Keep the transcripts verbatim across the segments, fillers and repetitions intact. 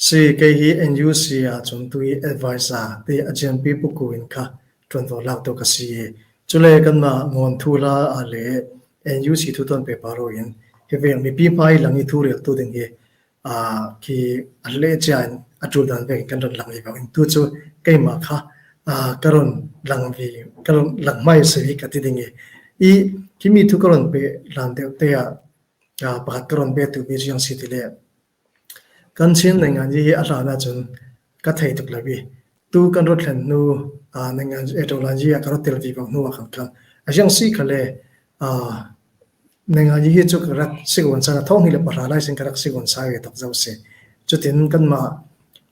Si kei hi N U C a chun tu hi advisor ti a G M P puku in kha ṭuanvo lak tu ka si. Chule kanmah ngawn thu la a le N U C thu ton pe paro in hi veng mipi hmai lang i thu rel tu ding hi a, khi a le chia in a tul dan veng kan ron lang i vang in tu chu keima kha a, ka ron lang vi, ka ron lang mai se hi ka ti ding i. I khi mi thu ka ron pe lan deuh te a, a, pakhat ka ron pe tu mi riang si ti le. Kan Chin naingan yi hi a hlan a chun ka thei tuk lo i. Tu kan ron thlen hnu a, naingan yi e to lan yi a ka ron tel vi vang hnu a kan kan. A riang si ka le a, naingan yi hi chu ka rak si gon sa na thong hi le pahra lai sin ka rak si gon sa ve tok zo se. Chutin kanmah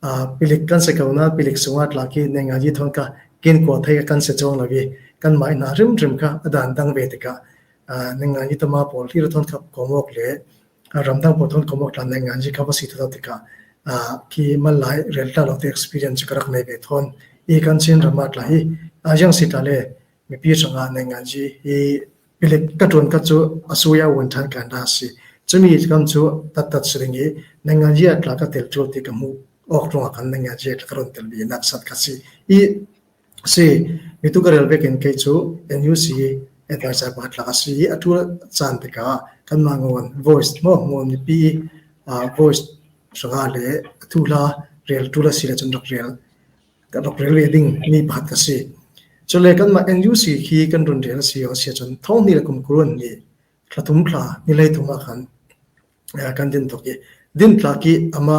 a, pilik kan se ko na pilik sunga tla ki naingan yi thon ka kin kua thei kan se chong lo i. Kanmah i na rim rim ka a dan dang ve te ka a, naingan yi tama pol hi ra thon ka ko mok le a, ramdang pawh thon kawmawk tlan naingan yi kha va si thotho tikah a, khi man lai rel tla lo te experience chu ka rak nei ve thon i kan Chin ram a tla hi a, yang si tla le mipi sanga naingan yi hi pilik ka tuan ka chu a suya wun than kan da si chumi kam chu tat tat si ring i naingan yi a tla ka tel chu ti ka mu ok tung a kan naingan yi a tla ka ron tel bi nak sat ka si i si, mi tu ka rel vekin kei chu N U C advisor pakhat lak a si, a thu chan te ka kanmah ngawn voice maw ngawn mipi a, voice sanga le a thu la rel tu la si le chun rak rel ka rak rel ve ding mi pakhat ka si. Chule kanmah N U C khi kan ron rel si a si a chun thong ni le kum kurun ni thla thum thla ni lei thum a khan a, kan din tok i din tla ki ama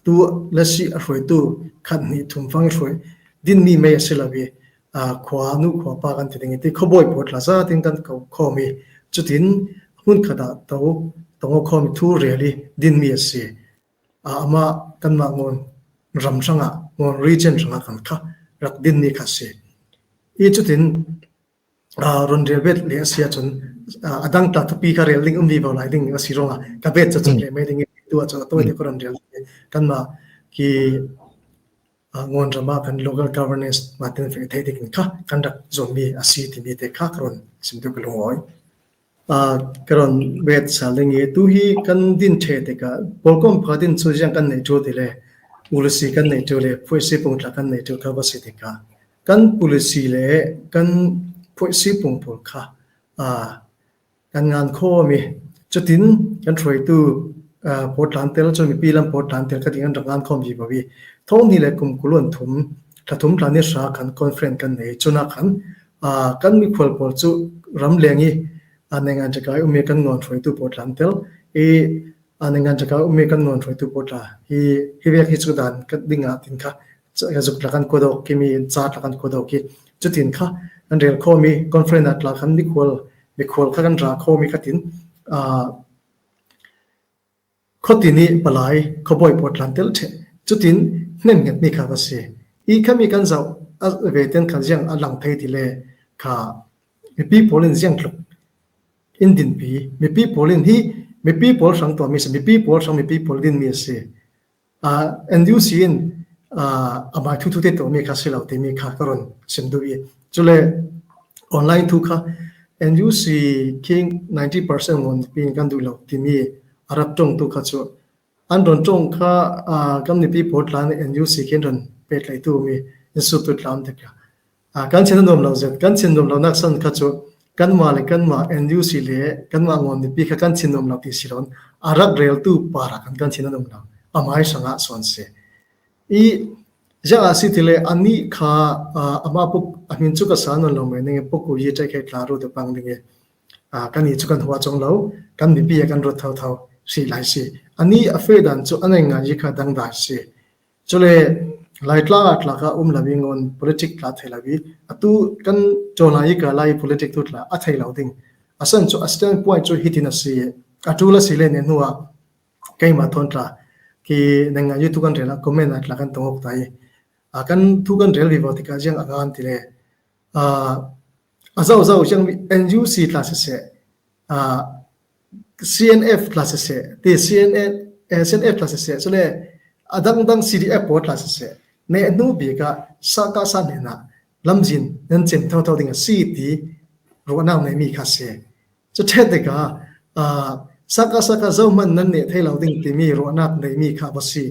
tu la si a hruai tu khat ni thum fang i hruai din mi mei a si lo i a, khua nu khua pa kan ti ding i ti khawboi pawt tla za tin kan ko khawm i chutin hun khat a to tong a khawm i thu rel i din mi a si a, ama kanmah ngawn ram hrang a ngawn region hrang a kan kha rak din mi kha si i chutin a, ron rel bet le a sia chun a, a dang tla thupi kha rel ding um vivo lai ding a si ronga ka bet cha chun le mai ding tu a chun a toi te ko ron rel kanmah ki a, ngawn rama kan local governance ma ten fe thei ding kha kan rak zon mi a si ti mi te kha ka ron sim tu ka lungoi a, ka ron bet sa le nge tu hi kan din the te ka polkom pha din chu jang kan nei chu ti le policy kan nei chu le phuisi pung tla kan nei chu ka va si te ka kan policy le kan phuisi pung pul kha a, kan ngan khawm i chutin kan hruaitu a, pawtlan tel chu mipi lam pawtlan tel ka ti kan rak ngan khawm hi bawi thong ni le kum kuluan thum thla thum tla ni hra kan conference kan nei chuna khan a, kan mikhual pawl chu ram leng i a, naingan chakai um i kan ngawn hruaitu pawtlan tel i a, naingan chakai um i kan ngawn hruaitu pawtla hi hi vek hi chu dan ka dinga tin kha ka zuk tla kan kodok ki mi cha tla kan kodok ki chutin kha kan rel khawm i conference a tla khan mikhual mikhual kha kan ra khawm i kha tin a, khaw ti ni palai khawboi pawtlan tel the chutin hnen nget ni kha va si i kha mi kan zau a ve ten khan ziang a lang thei ti le kha mipi pawl in ziang tluk in din pi mipi pawl in hi mipi pawl hrang to mi si mipi pawl hrang mipi pawl din mi si a, N U C in a, a mai thu thu te to mi kha si lo ti mi kha ka ron sim du i chule online thu kha N U C khi ninety percent ngon pi kan du lo ti mi a rap tong tu kha chu an ron tong kha a, kan ni pi pawtlan N U C khi ron pet lai tu mi in su tu tlam te kha a, kan chin nuam lo zet kan chin nuam lo nak san kha chu kanmah le kanmah N U C le kanmah ngawn ni pi kha kan chin nuam lo ti si ron a rak rel tu pa ra kan kan chin nuam lo a mai sanga son se i ja a si ti le ani kha a, ama puk a min chu ka sa non lo mai ne puk ku yi tai khai tla ru te pang ding e a, kan i chu kan hua chong lo kan mipi a kan ru thau thau si lai si ani a fe dan chu anai nga yi kha dang dai si Chule lai tla a tla ka um lawi ngon politic tla thei lawi a tu kan chona i ka lai politic tu tla a thei lo ding a san chu a standpoint chu hitin a si a tu la si le ne hnu a keima thon tla ki nang a yu tu kan rel a comment a tla kan tong ok tai a kan tu kan rel vi vo ti ka jiang a kan ti le a a zau zau jiang N U C tla se se a C N F tla se se ti C N F eh, C N F tla se se chule a dang dang C D F pawl tla se se ne hnu bi ka sa ka sa ne na lamzin nan chem thau thau ding a si ti ruahnak nei mi kha se chu the te ka a sa ka sa ka zo man nan ne thei lo ding ti mi ruahnak nei mi kha va si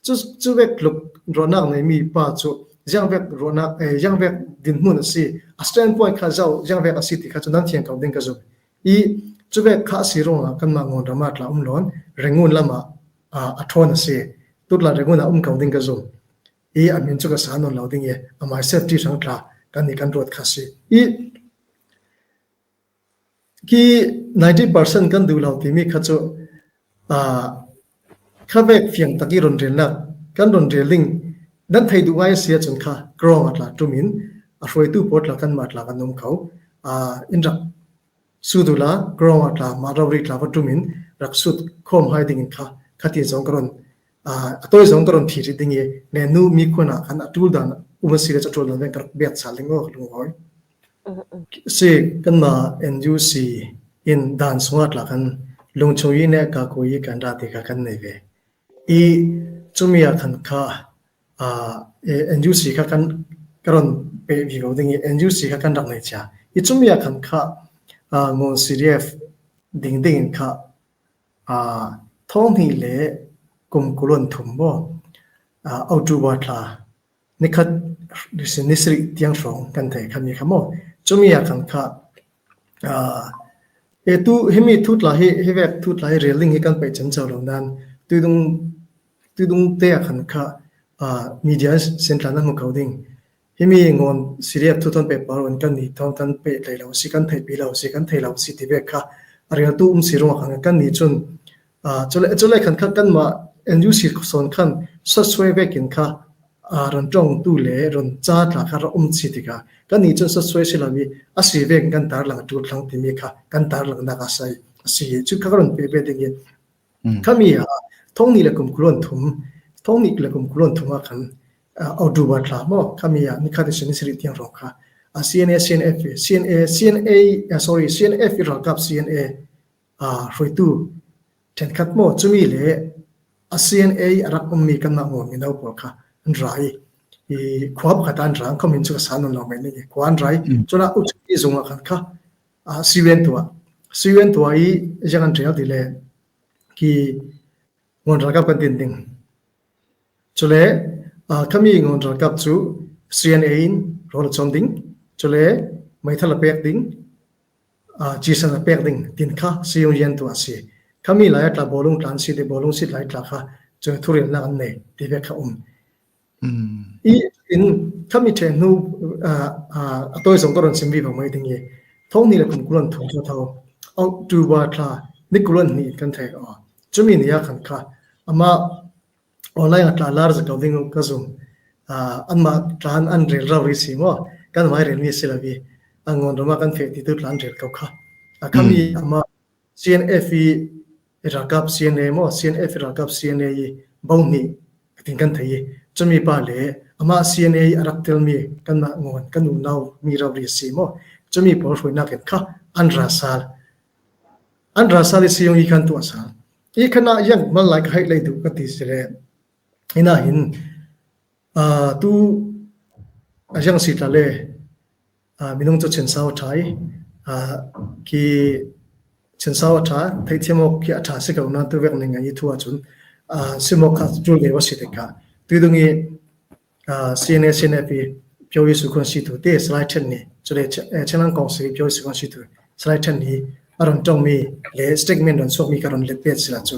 Cu, cu vek luk ruahnak nei mi pa cu ziangvek ruahnak, eh, ziangvek dinhmun a si, a standpoint kha zo ziangvek a si ti kha cu nan thiang ko ding ka zum. I cu vek kha a si ruangah kanmah Ngawn ram ah tla um lawn, Rangoon lamah, ah, a ṭhawn a si. Tu tla Rangoon ah um ko ding ka zum. I a min cu ka sa nawn lo ding i, amah safety hrang tla kannih kan ruat kha si. I khi ninety percent kan duh lo timi kha cu, aa, kha vek fiang tak i run relnak kan run rel ding nan thei duh ngai a si ahcun kha ground ah tla ṭum in a hruaitu pawl tla kanmah tla kan um ko. Aa, in rak sut uhla, ground ah tla mah rori tla va ṭum in rak sut khawm hai ding in kha, kha ti zong ka run, aa, a tawi zong ka run thi rih ding i, Nenu mi khuan ah khan a ṭul dan um a si le cu a ṭul dan veng ka rak biak sal ding aw, lungawi. Si, kanmah N U C in dan sungah tla kan lungchung i ne ka ko i kan ra ti kha kan nei ve. I cumi ah khan kha, aa, e, N U C kha kan ka run pe vivo ding i N U C kha kan rak nei cia. I cumi ah khan kha, aa, Ngawn C D F ding ding in kha, aa, thawng hnih le kum kul le thum maw, aa, October thla nikhat, ni sarih tiang hrawng kan thei khami kha maw. Cumi ah khan kha, aa, e tu himi thu tla hi, hi vek thu tla hi rel ding hi kan peih ciamco lo nan, tuidung, tuidung te ah khan kha, aa, media sin tla nan hmu ko ding. Himi Ngawn C D F thu thawn peh pawl in kannih thawn kan peh hlei lo si, kan theihpi lo si, kan thei lo si ti vek kha a reltu um si ruangah khan kannih cun, aa, cule, cule khan kha kanmah N U C sawn khan sawtsuai vekin kha, aa, run ṭongtu le run ca tla kha ra um si tikah kannih cun sawtsuai si lo i a si vekin kan tarlang a ṭul thlang timi kha kan tarlangnak a si, a si. Cu kha ka run pe ve ding i, mm, khami ah thawng hnih le kum kul le thum, thawng hnih le kum kul le thum ah khan, aa, October thla maw, khami ah nikhat ihsin ni sarih tiang hrawng kha, aa, C N A, C N F, C N A, C N A, aa, sorry, C N F i ralkap C N A, aa, hruaitu ṭhenkhat maw, cumi le a C N A a rak ummi kanmah Ngawn mino pawl kha an ra i, i khua pakhat ah an ra, an khuamin cu ka sa nawn lo men ding i khua an ra i, mm, cun a uchupi zung ah khan kha, aa, Siwen tuah, Siwen tuah i ziang an ṭial ti le khi Ngawn ralkap kan tin ding. Cule, aa, khami Ngawn ralkap cu C N A in rawl a cawm ding, cule meithal a pek ding, aa, cisan a pek ding tin kha Siung Yan tuah a si. Khami lai ah tla bawlung tla an si ti, bawlung sit lai tla kha cun thurelnak an nei ti vek kha um. Mm. I in khami ṭheh hnu, aa, aa, a tawi zong ka run sim vivo mai ding i, thawng hnih le kum kul le thum cu tho, October thla ni kul le hnih in kan thei aw. Cumi ni ah khan kha amah online ah tla lar zat ko ding ka zum. Aa, anmah tla an, an rel rori si maw? Kan vai relmi si lo i, a Ngawn ram ah kan feh ti tu tla an rel ko kha. A khami, mm, amah C N F i ralkap C N A maw, C N F i ralkap C N A i bo hnih ka tin kan thei i, cumi pa le amah C N A i a rak telmi kanmah Ngawn kan unau mi rori si maw, cumi pawl hruainak in kha an ra sal. An ra sal i Siung i khan tuah sal. I khan ah ziang mal lai ka haih lei duh ka ti si le, ina hin, aa, tu a ziang si tla le, aa, minung cu Chin Sau a ṭha i, aa, khi Chin Sau a ṭha, theihthiam awk khi a ṭha si ko nan tu vek ning ngai i thu ahcun, aa, sim awk kha ṭul ngei va si tikah, tuidung i, aa, C N A, C N F i Pyo i sukhun si tu te, Salai Ṭhen ni, cule Ch-, eh, Chinland Council i Pyo i sukhun si tu, Salai Ṭhen ni a run ṭongmi le statement run suakmi ka run let pet si la cu.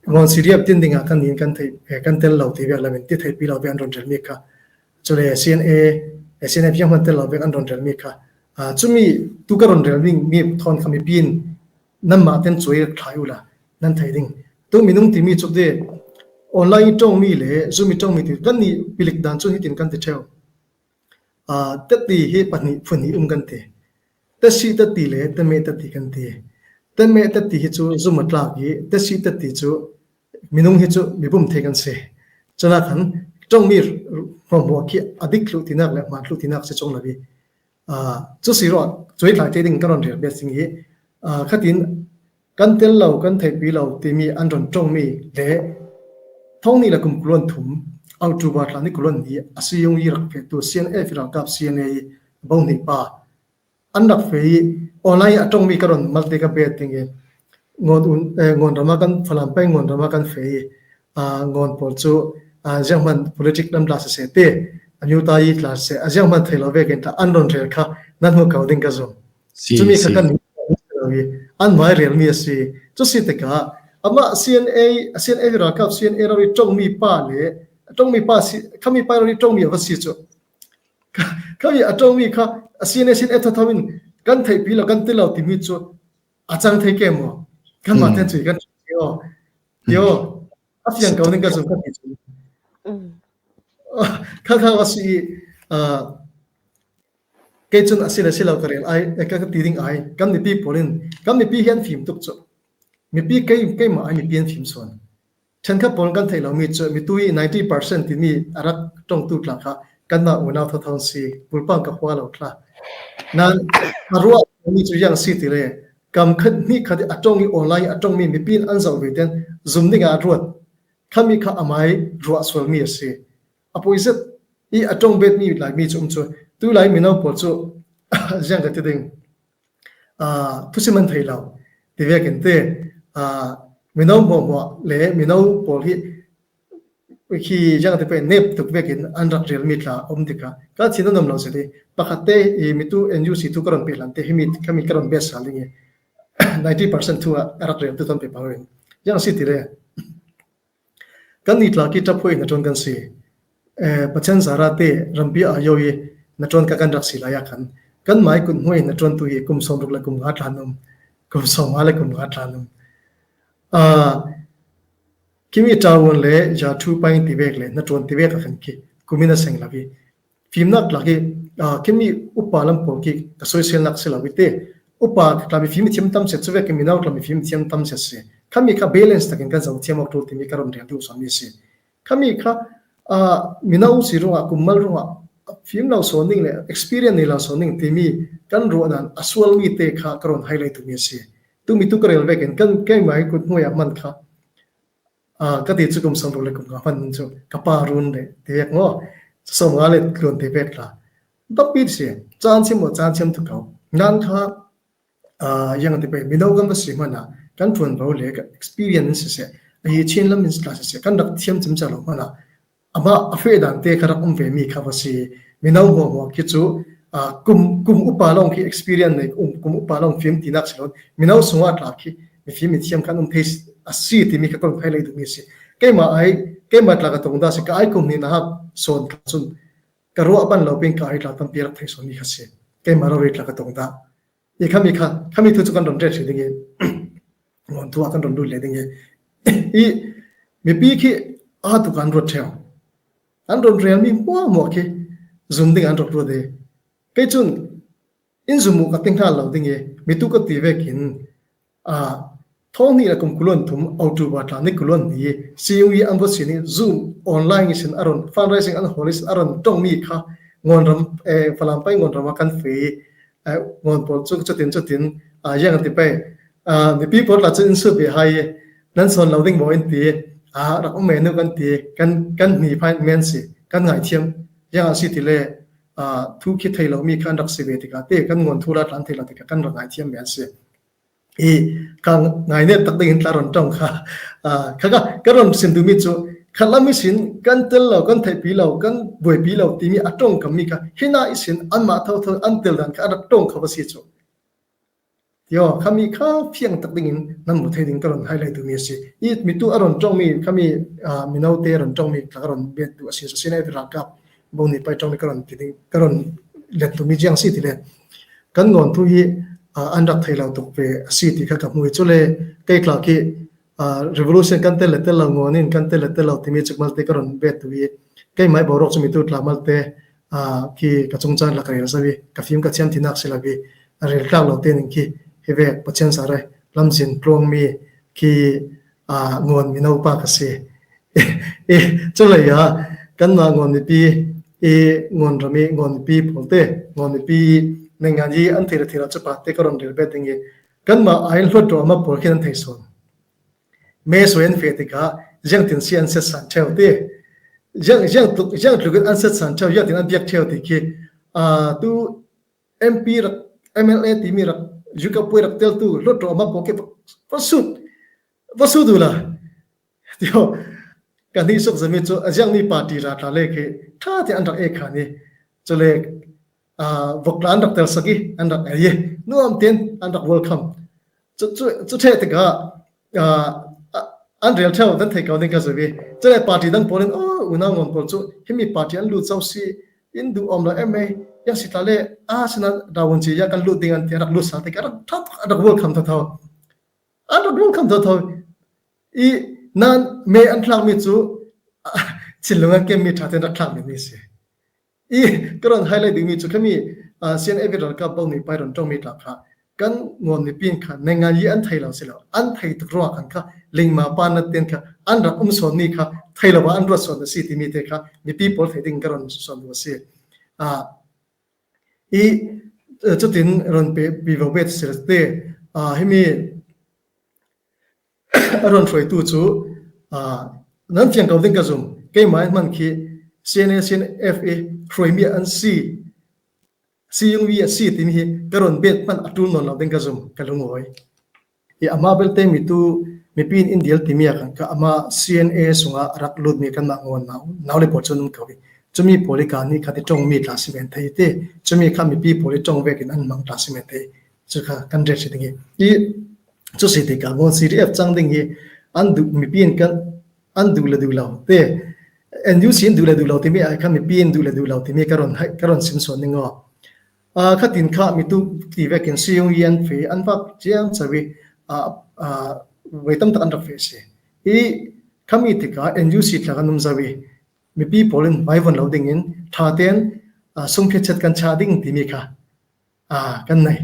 Ngawn C D F tin dingah kan nin kan thei, eh, kan tel lo ti vek lamin ti theipi lo vek an run relmi kha. Cule C N A, eh, C N F zianghman tel lo vek an run relmi kha. Ah, cumi tu ka run relmi mi thawn kha mipi in nanmah ten cuai thlai uhla nan thei ding. Tu minung timi cu te online i ṭongmi le Zoom i ṭongmi ti kan nih pilik dan cun hitin kan ti ṭheu. Aa, tati hi pahnih, phu hnih um kan ti. Tasi tati le tameh tati kan ti. Tameh tati hi cu zum a tlak i tasi tati cu minung hi cu mibum thei kan si. Cun ah khan ṭongmi hmuahhmuah khi a dik thluh tinak le hmaan thluh tinak si cawng lo i, aa, cu si ruah cuai tlai te ding ka rawn rel bet sing i, aa, khatin kan tel lo, kan theihpi lo timi an rawn ṭongmi le thawng hnih le kum kul le thum October thla ni kul le hnih a Siung i rak fehtu C N F i ralkap C N A i bo hnih pa an rak feh i online a ṭongmi ka rawn malte ka bet ding i ngawn un, eh, ngawn rama kan Falam pei ngawn rama kan feh i a, ngawn pawl chu, a, zianghman politic lam tla sese te, a new ta i tla se, a zianghman thei lo vekin tla an rawn rel kha nan hmu kau ding ka zum. Chumi kha kan lo hi, an mai rel mi a si. Chu si te ka, ama C N A, C N A ralkap C N A rori ṭawng mi pa le, ṭawng mi pa si, khami pa rori ṭawng mi a va si chu. Khami a ṭawng mi kha, a C N A, C N A tho tho in kan theih pi lo, kan ti lo ti mi chu a chang thei ke maw? Kan ma ten chu kan ti aw. Ti aw. A fiang kau ding ka zum ka ti chu. Kha kha a si, a, kei chun a si le si lo ka rel ai, e, ka, ka ti ding ai. Kan mipi pawlin, kan mipi hian fim tuk chu. Mipi kei, kei ma ai mipi an fim sawn. Ṭhenkhat pawl kan theih lo mi chu, mi tu hi ninety percent ti mi a rak ṭawngtu tla kha kan ma unau tho tho si, pulpang ka hua lo tla. Nan a ruah mi chu yang si ti le, kam khat hnih khat a ṭawng i online a ṭawng mi mipi in an zauh ve ten zum ding a ruat. Khami kha a mai ruah sual mi a si. A pawi zet i a ṭawng bet mi lai mi chu um chu. Tu lai mi nau pawl chu ziang ka ti ding. A, thusim an thei lo ti vekin te, a, mi nau hmuah hmuah le mi nau pawl hi khi ziang te pawh nep tuk vekin an rak rel mi tla um dik a. Ka chin an awm lo se ti pakhat te i mi tu N U C tu ka rawn pe lan te hi mi, khami ka rawn bet sal ding i ninety percent thu a rak rel tu tawn pe pang in. Ziang si ti le. Kan ni tla khi ṭap huai na ṭawn kan si. Eh, Pathian zara te rampi a yo i na ṭawn ka kan rak si lai a kan. Kan mai kut hnuai na ṭawn tu hi kum sawm ruk le kum nga tlan um. Kum sawm nga le kum nga tlan um. Ah, Kimi Ṭaun le Za Thu Paing ti vek le na ṭawn ti vek a kan khi. Kumin a seng lavi. Fimnak tla khi, ah, khimi upa lam pawl khi ka sawisel nak si lo i te. Upa tla mi fim i thiam tam set chu vek khi mi nau tla mi fim i thiam tam set si. Khami kha balance takin kan zo thiam awk tul timi ka rawn rial duh sawn mi si. Khami kha, ah, mi nau si ruangah, kum mal ruangah, fim lo sawn ding le experience nei lo sawn ding timi kan ruah dan a sual mi te kha ka rawn highlight tu mi si. Tu mi tu ka rel vekin kan keimah hi kut hnuaiah man kha. Ah, ka ti chu kum sawm ruk le kum nga hman chu ka pa run le ti vek maw? Sawm nga le tluan ti vek tla. Dap bit si, chan siam maw, chan siam tu kau. Nan kha, ah, yang ti pe, mi no kan va si hmana, kan ṭuan ro le ka experience se se. A hi chin lam in tla se se, kan rak thiam chim cha lo hmana. Ama a fe dan te kha rak um ve mi kha va si. Mi no hmuah hmuah khi chu, ah, kum, kum upa long khi experience nei, um, kum upa long fim ti nak si lo. Mi no sunga tla khi, mi fim mi thiam kan um thei a si ti mi kha ka rawn highlight duh mi si. Keimah ai, keimah tla ka tong da si, ka ai kum hnih na hak sawn tla chun ka ruah ban lo pin ka ai tla tampi rak thei sawn mi kha si. Keimah rori tla ka tong da. I khami kha, khami thu chu kan rawn ret si ding i. Ngawn thu a kan rawn lut leh ding i. I mipi khi a tu kan ruat theu. An rawn rel mi hmuah hmuah khi zum ding an rak ruat e. Kei chun in zum u ka ti nghal lo ding e, mi tu ka ti vekin, a, thawng hnih le kum kul thum October tla ni kul hnih, C U E an va si ni Zoom online i sin a rawn fundraising an hawl i sin a rawn ṭawng mi kha Ngawn ram, eh, Falam pai Ngawn ram a kan fei, eh, Ngawn pawl chu chutin chutin, a, yang an ti pai, a, mipi pawl tla chu in su be hai, nan sawn lo ding maw in ti, a, rak um menu kan ti, kan, kan hni phai men si, kan ngaithiam, yang a si ti le, a, thu khi thei lo mi khan rak si ve tika te, kan ngawn thu la tlan thei lo tika kan rak ngaithiam men si. I, ka ngainet tak dingin tla rawn ṭawng kha, a, kha ka, ka rawn sin duh mi chu, khat lam i sin, kan tel lo, kan theih pi lo, kan buai pi lo ti mi a ṭawng kam mi kha, hina i sin, anmah tho tho, an tel dan kha, a rak ṭawng kha va si chu. Tio, khami kha fiang tak dingin nan hmu thei ding ka rawn highlight duh mi a si. I mi tu a rawn ṭawng mi khami, a, mi naute a rawn ṭawng mi tla ka rawn bet duh a si, a si na i ralkap bo ni pai ṭawng ni ka rawn ti ding, ka rawn let duh mi chiang si ti le. Kan ngawn thu hi, a, an rak thei lo tuk ve a si ti kha ka hmu i chu le. Kei tla khi, a, revolution kan tel le tel lo ngawn in kan tel le tel lo ti mi chuk malte ka rawn bet duh i. Keimah i boruak chu mi tu tla malte, a, khi ka chungchang lak rel zawi, ka fim ka thiam ti nak si lo i, a rel tlak lo te ning khi, hi vek Pathian sa re, lamzin tluang mi khi, a, ngawn mi no pa ka si. I, chu lei a, kan ma ngawn mipi, i ngawn ram i ngawn mipi pawl te, ngawn mipi neng ngan i an thei le thei lo chu pa te ka rawn rel bet ding i, kan ma a in hluat ro ama pawl khian an thei sawn. Me sawi an fe tika, ziang tin si an set san theu ti. Ziang, ziang tluk, ziang tluk an set san theu, ziang tin an biak theu ti khi, a, tu M P rak, M L A ti mi rak, Zukapui rak tel tu, hluat ro ama pawl khi, va sut, va sut u la. Tio, Kan hih suk zami cu a ziangmi party ra tla le khi ṭha tiah an rak ei khan i, cule, aa, vok tla an rak telsak i, an rak ei i, nuam tein an rak welcome. Cu, cu, cu ṭheh tikah, aa, a, an rel ṭheu nan thei ko ding ka zumi. Cule party dang pawl in, "Oh, unau ngawn pawl cu himi party an lut co si, in duh awm lo em ei, yang si tla le, a sinain dawun ci ya kan lut ding an ti," a rak lut sal tikah a rak ṭha, a rak welcome thotho. An rak welcome thotho. I nan me an thlakmi cu, thinlung an kemmi ṭha tein rak thlakmi mi si. I ka rawn highlight dingmi cu khami, aa, C N F i ralkap Bo Nei Pai rawn ṭongmi tla kha kan ngawn mipi in kha naingngan yi an thei lo si lo, an thei tuk ruangah khan kha lingma pa nat tein kha an rak um sawnmi kha thei lo ah an ruat sawn a si timi te kha mipi pawl thei ding ka rawn sawn duh a si. Aa, i, eh, cutin rawn pe, pi vo bet si te, aa, himi a rawn hruaitu cu, aa, nan fiang ko ding ka zum. Keimah in hman khi C N A, C N F i hruaimi an si, C U V a si timi hi ka rawn bet hman a ṭul nawn lo ding ka zum, ka lungawi. I amah belte mi tu mipi in in dial timi a kan kha amah C N A sungah a rak lutmi kanmah ngawn nau, nau le pawl cu an um ko i, cumi pawl i kan nih khat i ṭongmi tla si men thei i ti, cumi kha mipi pawl i ṭong vekin an mang tla si men thei. Cu kha kan ret si ding i, i cu si tikah ngawn C D F cang ding hi an duh, mipi in kan, an duh le duh lo te, N U C in duh le duh lo timi ai kha mipi in duh le duh lo timi ka rawn hai, ka rawn sim sawn ding aw. Aa, khatin kha mi tu ti vekin C U V an feh, an vak ciang co i, aa, aa, voi tam tak an rak feh si. I khami tikah N U C tla kan um zo i, mipi pawl in hmai von lo dingin ṭha tein, aa, sungphia chet kan chah ding timi kha, aa, kan nei.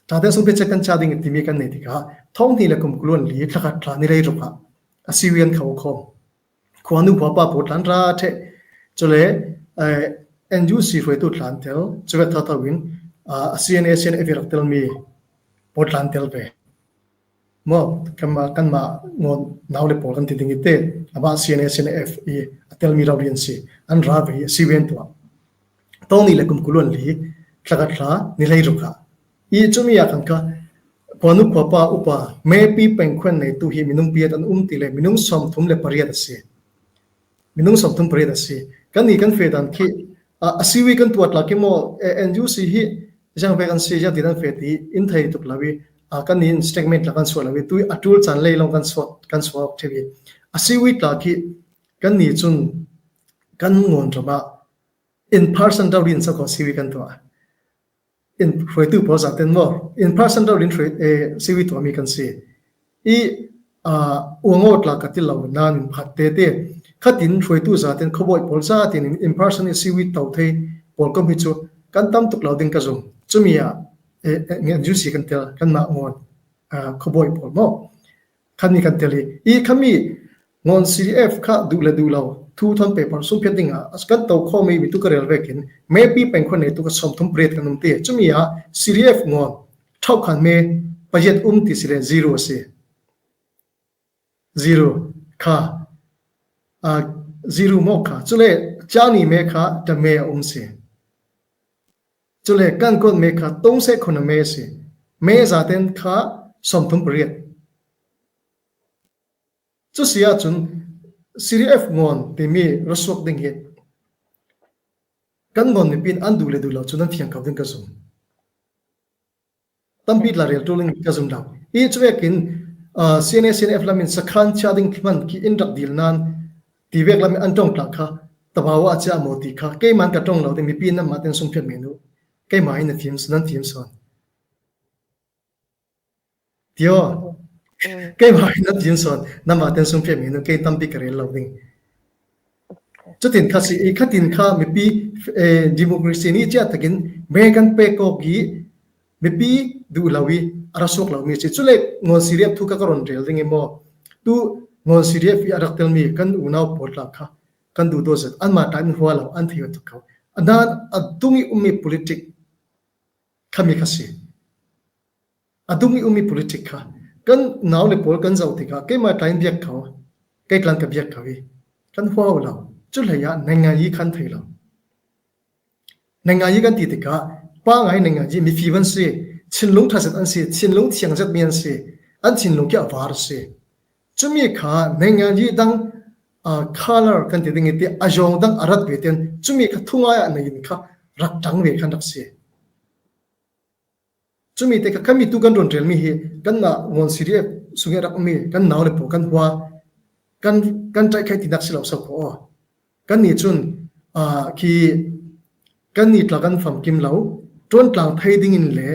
Ṭha tein sungphia chet kan chah ding timi kan nei tikah thawng hnih le kum kul le li, thlakhat thla ni leiruk ah a C U V an kho khawm. Khuanu khuapa pawl tla an ra ṭheh. Cule, eh, N U C hruaitu tla an tel. Cuvek thotho in, ah, a C N A, C N F i rak telmi pawl tla an tel ve. Maw, kanmah, kanmah ngawn nau le pawl kan ti ding i te, amah C N A, C N F i a telmi rori an si. An ra ve i a C U V an tuah. Thawng hnih le kum kul le li, thlakhat thla ni leiruk ah. I cumi ah khan kha, khuanu khuapa upa, mepi pengkhuan neitu hi minung pariat an um ti le, minung sawmthum le pariat a si. Minung sawmthum pariat a si. Kannih kan feh dan khi, a, a C U V kan tuah tla khi maw, eh, N U C hi ziang vek an si, ziang tin an feh ti in thei tuk lo i, a, kannih in statement tla kan suah lo i, tu i a ṭul caan lei lawng kan suah, kan suah awk ṭheu i. A C U V tla khi kannih cun kan ngawn ram ah in person rori in so kho C U V kan tuah. In hruaitu pawl zaten maw, in person rori in hruai, eh, C U V tuahmi kan si. I, ah, uang aw tla ka ti lo nan in phat tete. Khatin hruaitu zaten khuabawi pawl zaten in, in person i C U V to thei pawl kawm hi cu kan tam tuk lo ding ka zum. Cumi ah, eh, eh, N U C kan tel, kanmah ngawn, ah, khuabawi pawl maw. Khan ni kan tel i, i khami ngawn C D F kha duh le duh lo, thu thawn paper sungphiat dingah kan to khawm i mi tu ka rel vekin, mepi pengkhuan neitu kha sawmthum pariat kan um ti. Cumi ah C D F ngawn ṭhauh khan me pariat um ti si le zero a si. Zero kha, a, zero maw kha. Cule cani me kha ta me a um si. Cule kan kuat me kha tong se khun a me si. Me zaten kha sawmthum pariat. Cu si ahcun C D F ngawn timi ra suak ding hi kan ngawn mipi in an duh le duh lo cu nan fiang ko ding ka zum. Tampi tla rel ṭul in ka zum lo. I cuvekin, ah, C N A, C N F lam in sakhan chia ding hman khi in rak dil nan ti vek lam in an ṭong tla kha, tabawa a chia maw ti kha, keimah in ka ṭong lo ding, mipi in nanmah ten sungphiat men uh. Keimah in na fim, nan fim sawn. Tio. Mm. Keimah in nan fim sawn, nanmah ten sungphiat men uh, kei tampi ka rel lo ding. Cutin kha si, i khatin kha mipi, eh, democracy nih cia takin me kan pek awk i mipi duh lo i a ra suak lo mi si. Cule ngawn C D F thu kha ka rawn rel ding i maw? Tu ngawn C D F i a rak telmi kan unau pawl tla kha kan duh dawh zet. Anmah tla in hua lo, an thei tuk kho. A nan a tung i ummi politic khami kha si. A dung i ummi politic kha kan nau le pawl kan zoh tikah keimah tla in biak kho, kei tla in ka biak kho i kan hua lo. Cu hlei ah naingngan yi khan thei lo. Naingngan yi kan ti tikah pangai naingngan yi mifim an si, thinlung ṭha zet an si, thinlung thiang zet mi an si, an thinlung khi a var a si. Cumi kha naingngan yi dang ah, color kan ti ding i ti, a zawng dang a rat ve ten, cumi kha thungai ah nei in kha rak tang ve khan rak si. Cumi te kha, khami tu kan run rel mi hi, kan na ngawn C D F sung i rak mi, kan nau le pawl kan hua, kan, kan trai khai ti nak si lo sa ko. Kan ni cun, ah, khi, kan ni tla kan famkim lo, tuan tlang thei ding in le,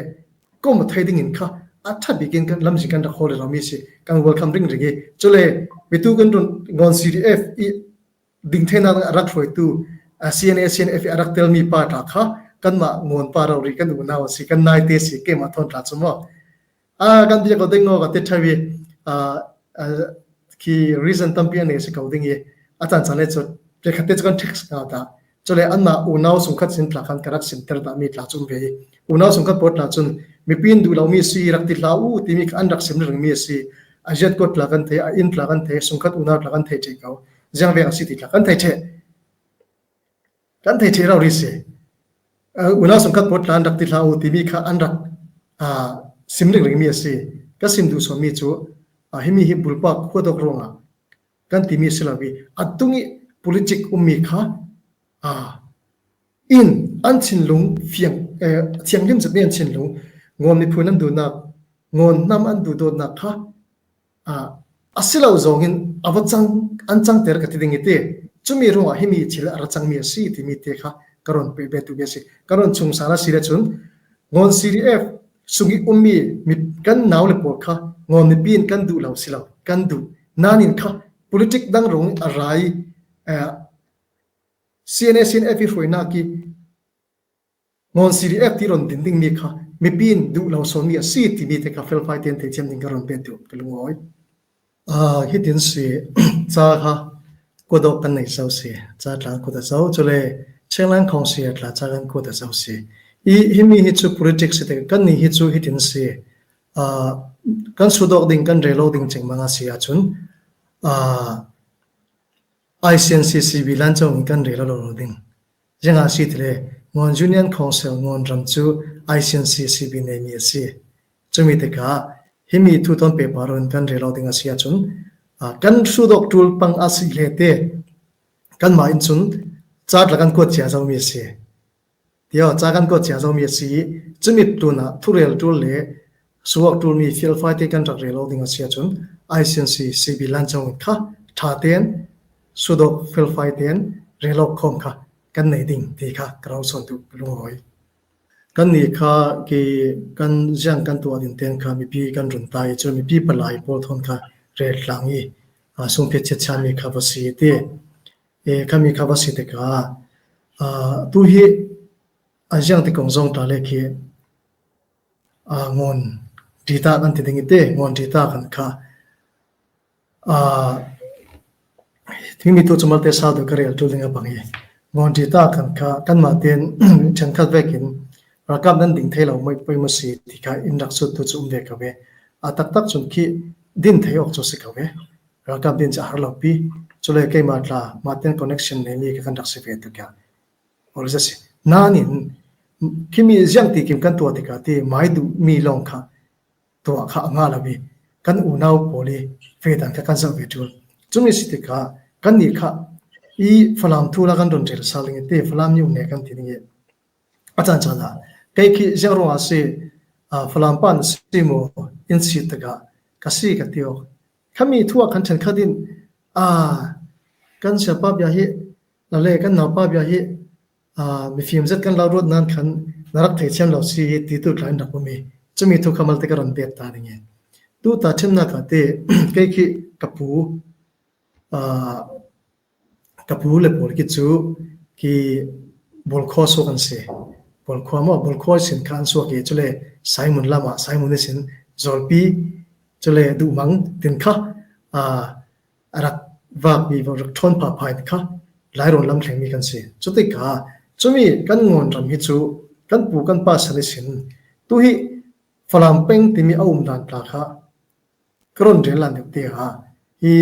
kom thei ding in kha, a tha bikin kan lamzin kan rak hawl le lo mi si, kan welcome ring ring i. Cule, mi tu kan run ngawn C D F i, ding theihnak a rak hruaitu, ah, C N A, C N F a rak telmi pa tla kha, kanmah ngawn pa rori kan unau a si, kan naite si, keimah thawn tla cu maw. Ah, kan bia ko ding ngaw ka ti ṭha i, ah, ah, khi reason tampi a nei si ko ding i, a caan caan le cu, le khatte cu kan text ngau ta. Cule anmah unau sungkhat sin tla khan ka rak simter ta mi tla cu um ve i. Unau sungkhat pawl tla cun, mipi in duh lo mi si, rak ti hlah u timi kha an rak sim ring mi a si. A ziat kuat tla kan thei, a inn tla kan thei, sungkhat unau tla kan thei ṭheh ko. Ziang vek a si ti tla kan thei ṭheh. Kan thei ṭheh rori si. Ah, unau sungkhat pawl tla an rak ti hlah u timi kha an rak, ah, sim ringring mi a si. Ka sim duh sawn mi cu, ah, himi hi bulpak khuadawk ruangah kan timi a si lo i, a tung i politic ummi kha, ah, in an thinlung fiang, eh, thianghlim zet mi an thinlung, ngawn miphun an duhnak, ngawn hnam an duhdawtnak kha, ah, a si lo zawngin a va cang, an cangter ka ti ding i ti. Cumi ruangah himi thil a ra cangmi a si timi te kha ka rawn pehpeh tu mi a si. Ka rawn chungsan a si le cun ngawn C D F sung i ummi mi kan nau le pawl kha ngawn mipi in kan duh lo si lo, kan duh. Nanin kha politic dang rung a ra i, eh, C N A, C N F i hruainak i ngawn C D F ti rawn din ding mi kha mipi in duh lo sawn mi a si timi te kha felfai tein theithiam ding ka rawn pek duh ka lungawi. Ah, hitin si, ca kha kuat awk kan nei zo si, ca tla kan kuat zo, cule Chinland Council tla ca kan kuat zo si. I himi hi cu politics si te kan ni hi cu hitin si, ah, kan sut awk ding, kan rel awk ding cengmang a si ahcun, ah, I C N C C B lan cawng in kan rel lo ding. Ziangah si tile, ngawn Union Council ngawn ram cu I C N C C B neimi a si. Cumi tikah himi thu tawn pehpar in kan rel lo ding a si ahcun, ah, kan sut awk ṭul pang a si hle te, kanmah in cun ca tla kan kuat cia zomi a si. Tia ca kan kuat cia zomi a si i, cumi tlunah thurel ṭul le suak ṭulmi felfai te kan rak rel awk ding a si ahcun, I C N C C B lan cawng in kha ṭha tein, sut awk felfai tein rel awk khawm kha kan nei ding ti kha ka rau sawn duh ka lungawi. Kannih kha ki kan ziang kan tuah ding tein kha mipi kan run ta i, cun mipi palai pawl thawn kha rel tlang i, aa, sungphiat chiatchiatmi kha va si i ti. E, khami kha va si tikah, aa, tu hi a ziang ti kong zong ta le khi, aa, ngawn dita kan ti ding i ti, ngawn dita kan kha, aa, himi tu cu malte sau tu ka rel ṭul ding a bang i, ngawn dita kan kha, kanmah tein ṭhenkhat vekin ralkap nan ding thei lo mai pawimawh si ti kha in rak sut tu cu um ve ko ve. A taktak cun khi din thei awk cu si ko ve. Ralkap din cu a har lo pi. Cule keimah tla, mah tein connection neimi ka kan rak si ve tuk ia. Aw, si. Nanin, khimi ziang ti kim kan tuah tikah ti, mai duh mi lawng kha, tuah kha a ngah lo i, kan unau pawl i ve dan kha kan zoh ve ṭul. Cumi si tikah, kannih kha i Falam thu la kan run rel sal ding i ti, Falam ni um ne kan ti ding i. A caan caan ah, kei khi ziang ruangah si, aa, Falam pan si maw, in si tikah, ka si ka ti awk. Khami thu ah kan ṭhenkhat in, aa, kan siapa bia hi, lale kan naupa bia hi, aa, mifim zet kan lo ruat nan khan na rak thei thiam lo si hi ti tu tla in rak um i, cumi thu kha malte ka rawn pek ta ding i. Tu ta ṭhemnak ah te, kei khi ka pu, aa, ka pu le pawl khi cu khi Bawlkhua suak an si. Bawlkhua maw, Bawlkhua sin kha an suak i, cule Saimun lamah, Saimun ihsin Zawlpi, cule Duhmang tin kha, aa, a rak vakmi, rak ṭhawn phapha in kha Lairawn lam thlengmi kan si. Cutikah cumi kan ngawn ram hi cu kan pu kan pa san ihsin tu hi Falam peng timi a um dan tla kha ka rawn rel lan deuh te ah hi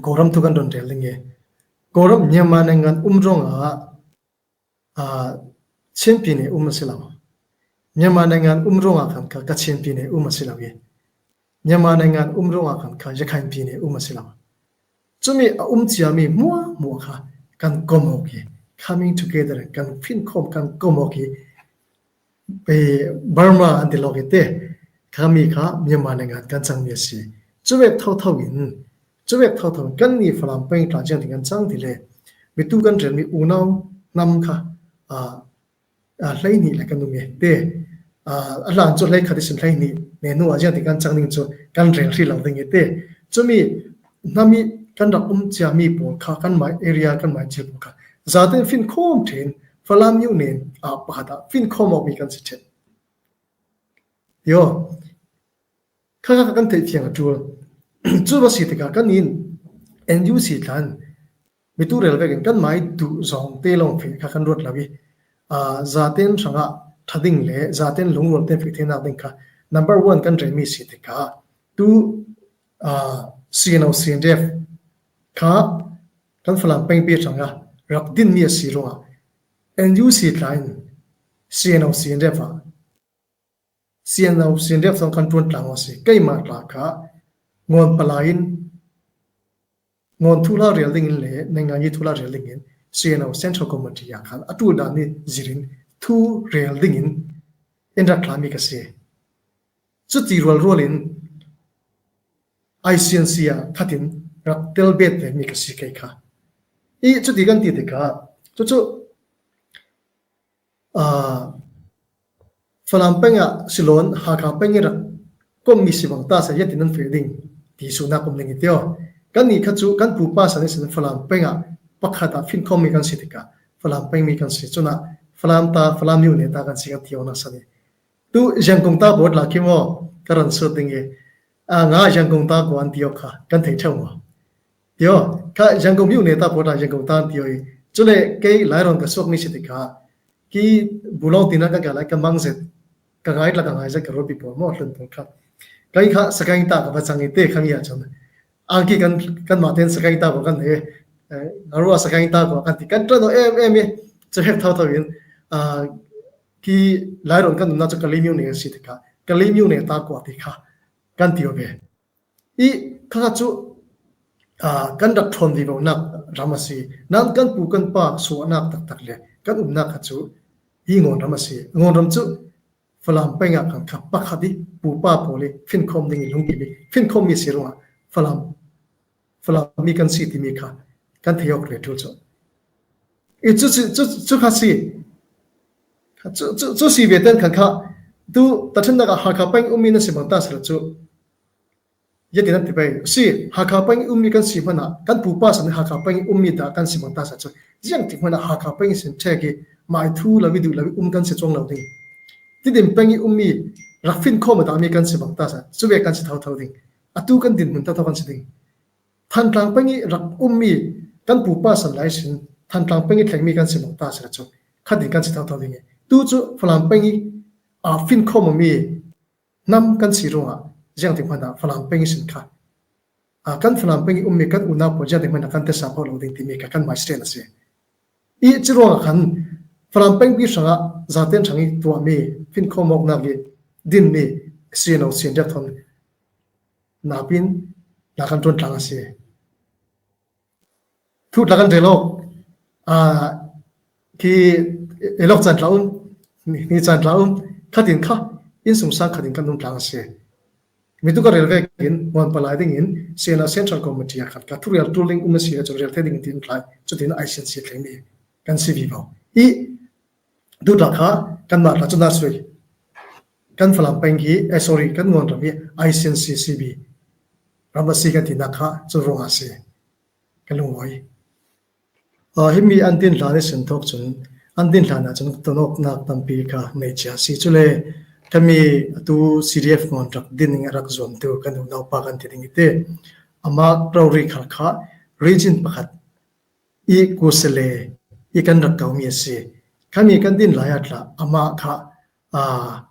Kawlram thu kan rawn rel ding i, Kawlram Myanmar naingan um ruangah, aa, Chinpi ne um a si lo. Myanmar naingan um ruangah khan kha Kachinpi ne um a si lo i, Myanmar naingan um ruangah khan kha Yakhainpi ne um a si lo. Cumi a um ciami hmuahhmuah kha kan kawm awk hi, coming together, kan finkhawm, kan kawm awk hi, eh, Burma an ti lawk hi te, khami kha Myanmar le ngan kan cangmi a si. Cuvek thotho in, cuvek thotho in kanni Falam peng tla ciang ti kan cang ti le, mitu kan relmi unau hnam kha, ah, ah, hleihnih le kan um hi te. Ah, a hlan chu hleikhat i sin hleihnih ne nu a ziang ti kan cang ding chu kan rel hrih lo ding hi te. Cumi hnami kan rak um ciami pawl kha, kan mai area, kan mai cil pawl kha zaten finkhawm ṭhin, Falam Union a pakhat ah finkhawm awk mi kan si ṭhin. Tio. Kha kha kan theih fiang a ṭul. Cu va si tikah kan in N U C tlan mitu rel vekin kan mai duh zawng te lawng feh kha kan ruat lo i, aa, zaten hrangah ṭha ding le zaten lungrual ten feh theinak ding kha number one kan relmi si tikah tu, aa, C N O C N D F kha kan Falam pengpi hrangah rak dinmi a si ruangah N U C tla in C N O C N D F ah C N O C N D F zong kan ṭuan tlang aw si. Keimah tla kha ngawn palai in ngawn thuhla rel dingin le naingnganyi thuhla rel dingin C N O Central Committee ah khan a ṭul dan i zirin thu rel dingin in rak thlami ka si. Cuti rualrual in I C N C ah khatin rak tel bet ve mi ka si kei kha. I cuti kan ti tikah cucu, aa, Falam peng ah si lo in Hakha peng i rak kommi si bang ta sa, ziatin nan feh ding ti suhnak um ding i tio. Kannih kha cu kan pupa san i sin Falam peng ah pakhat ah finkhawmmi kan si tikah Falam pengmi kan si. Cunah Falam ta, Falam Union ta kan si kan ti awknak san i. Tu Ziangkong ta bawt la khi maw ka ran sut ding i, a nga Ziangkong ta kua an ti awk kha kan thei ṭheu maw? Tio, kha Ziangkong Union ta bawt la Ziangkong ta an ti awk i. Cule kei Lairawn ka suakmi si tikah ki bulawng tinak ka ka lai ka mang zet, ka ngai tla ka ngai zet ka rualpi pawl maw, hlun pawl kha. Kei kha Sagaing ta ka va cang i te kha ngia cun. Angki kan, kanmah tein Sagaing ta kua kan he, eh, a ruah Sagaing ta kua kan ti kan ṭan aw em em i. Cu hek thotho in, ah, ki Lairawn kan umnak cu Kalaymyo ne a si tikah Kalaymyo ne ta kua ti kha kan ti aw ve. I kha cu, aa, kan rak ṭhawn vivonak ram a si. Nan kan pu kan pa suahnak taktak le kan umnak kha cu hi Ngawn ram a si. Ngawn ram cu Falam peng ah khan kha pakhat i pupa pawl i finkhawm ding i lungkim i finkhawmmi si ruangah Falam, Falam mi kan si timi kha kan thei awk le ṭul cu. I cu, cu, cu, cu kha si. Cu, cu, cu si ve ten khan kha tu taṭhannak ah Hakha peng ummi nan si bang ta sila cu. Ziatin an ti pei. Si, Hakha peng i ummi kan si hmanah, kan pupa san i Hakha peng i ummi dah kan si bang ta sa cu, ziangtik hmanah Hakha peng i sin ṭhek i, mai thu lo i duh lo i um kan si cuang lo ding. Tidim peng i ummi, rak finkhawm a dahmi kan si bang ta sa, cu ve kan si thotho ding. Atu kan dinhmun thotho kan si ding. Thantlang peng i rak ummi, kan pupa san lai sin, Thantlang peng i thlengmi kan si bang ta sa cu, khatin kan si thotho ding i. Tu cu Falam peng i, a, finkhawm awmi, hnam kan si ruangah ziangtik hmanah Falam peng i sin kha, a, kan Falam peng i ummi kan unau pawl ziangtik hmanah kan tesa pho lo ding timi kha kan mai state a si. I cu ruangah khan Falam pengpi hrangah zaten hrang i tuahmi finkhawm awknak i dinmi C N O C N D F thawn napin na kan ṭuan tlang a si. Thu tla kan rel awk, aa, khi elok caan tla um, ni, ni caan tla um, khatin kha, innsungsang khatin kan um tlang a si. Mitu ka rel vekin, Ngawn palai dingin, C N O Central Committee ah khan ka thurial ṭul ding um a si ahcun rel thei dingin tin tlai, cutin I C N C thlengmi kan si vivo. I, tu tla kha, kanmah tla cu na sui. Kan Falam peng hi, eh, sorry, kan Ngawn ram hi, I C N C C B ram a si kan tinak kha, cu ruangah a si. Ka lungawih. Aa, himi an din hlan i sin thawk cun, an din hlan ahcun tonawknak tampi kha nei cia a si. Cule, khami atu C D F Ngawn rak din in a rak zuamtu kan unaupa kan ti ding i ti. Amah rori khal kha region pakhat i Kusale i kan rak komi a si. Khami kan din lai ah tla amah kha, aa,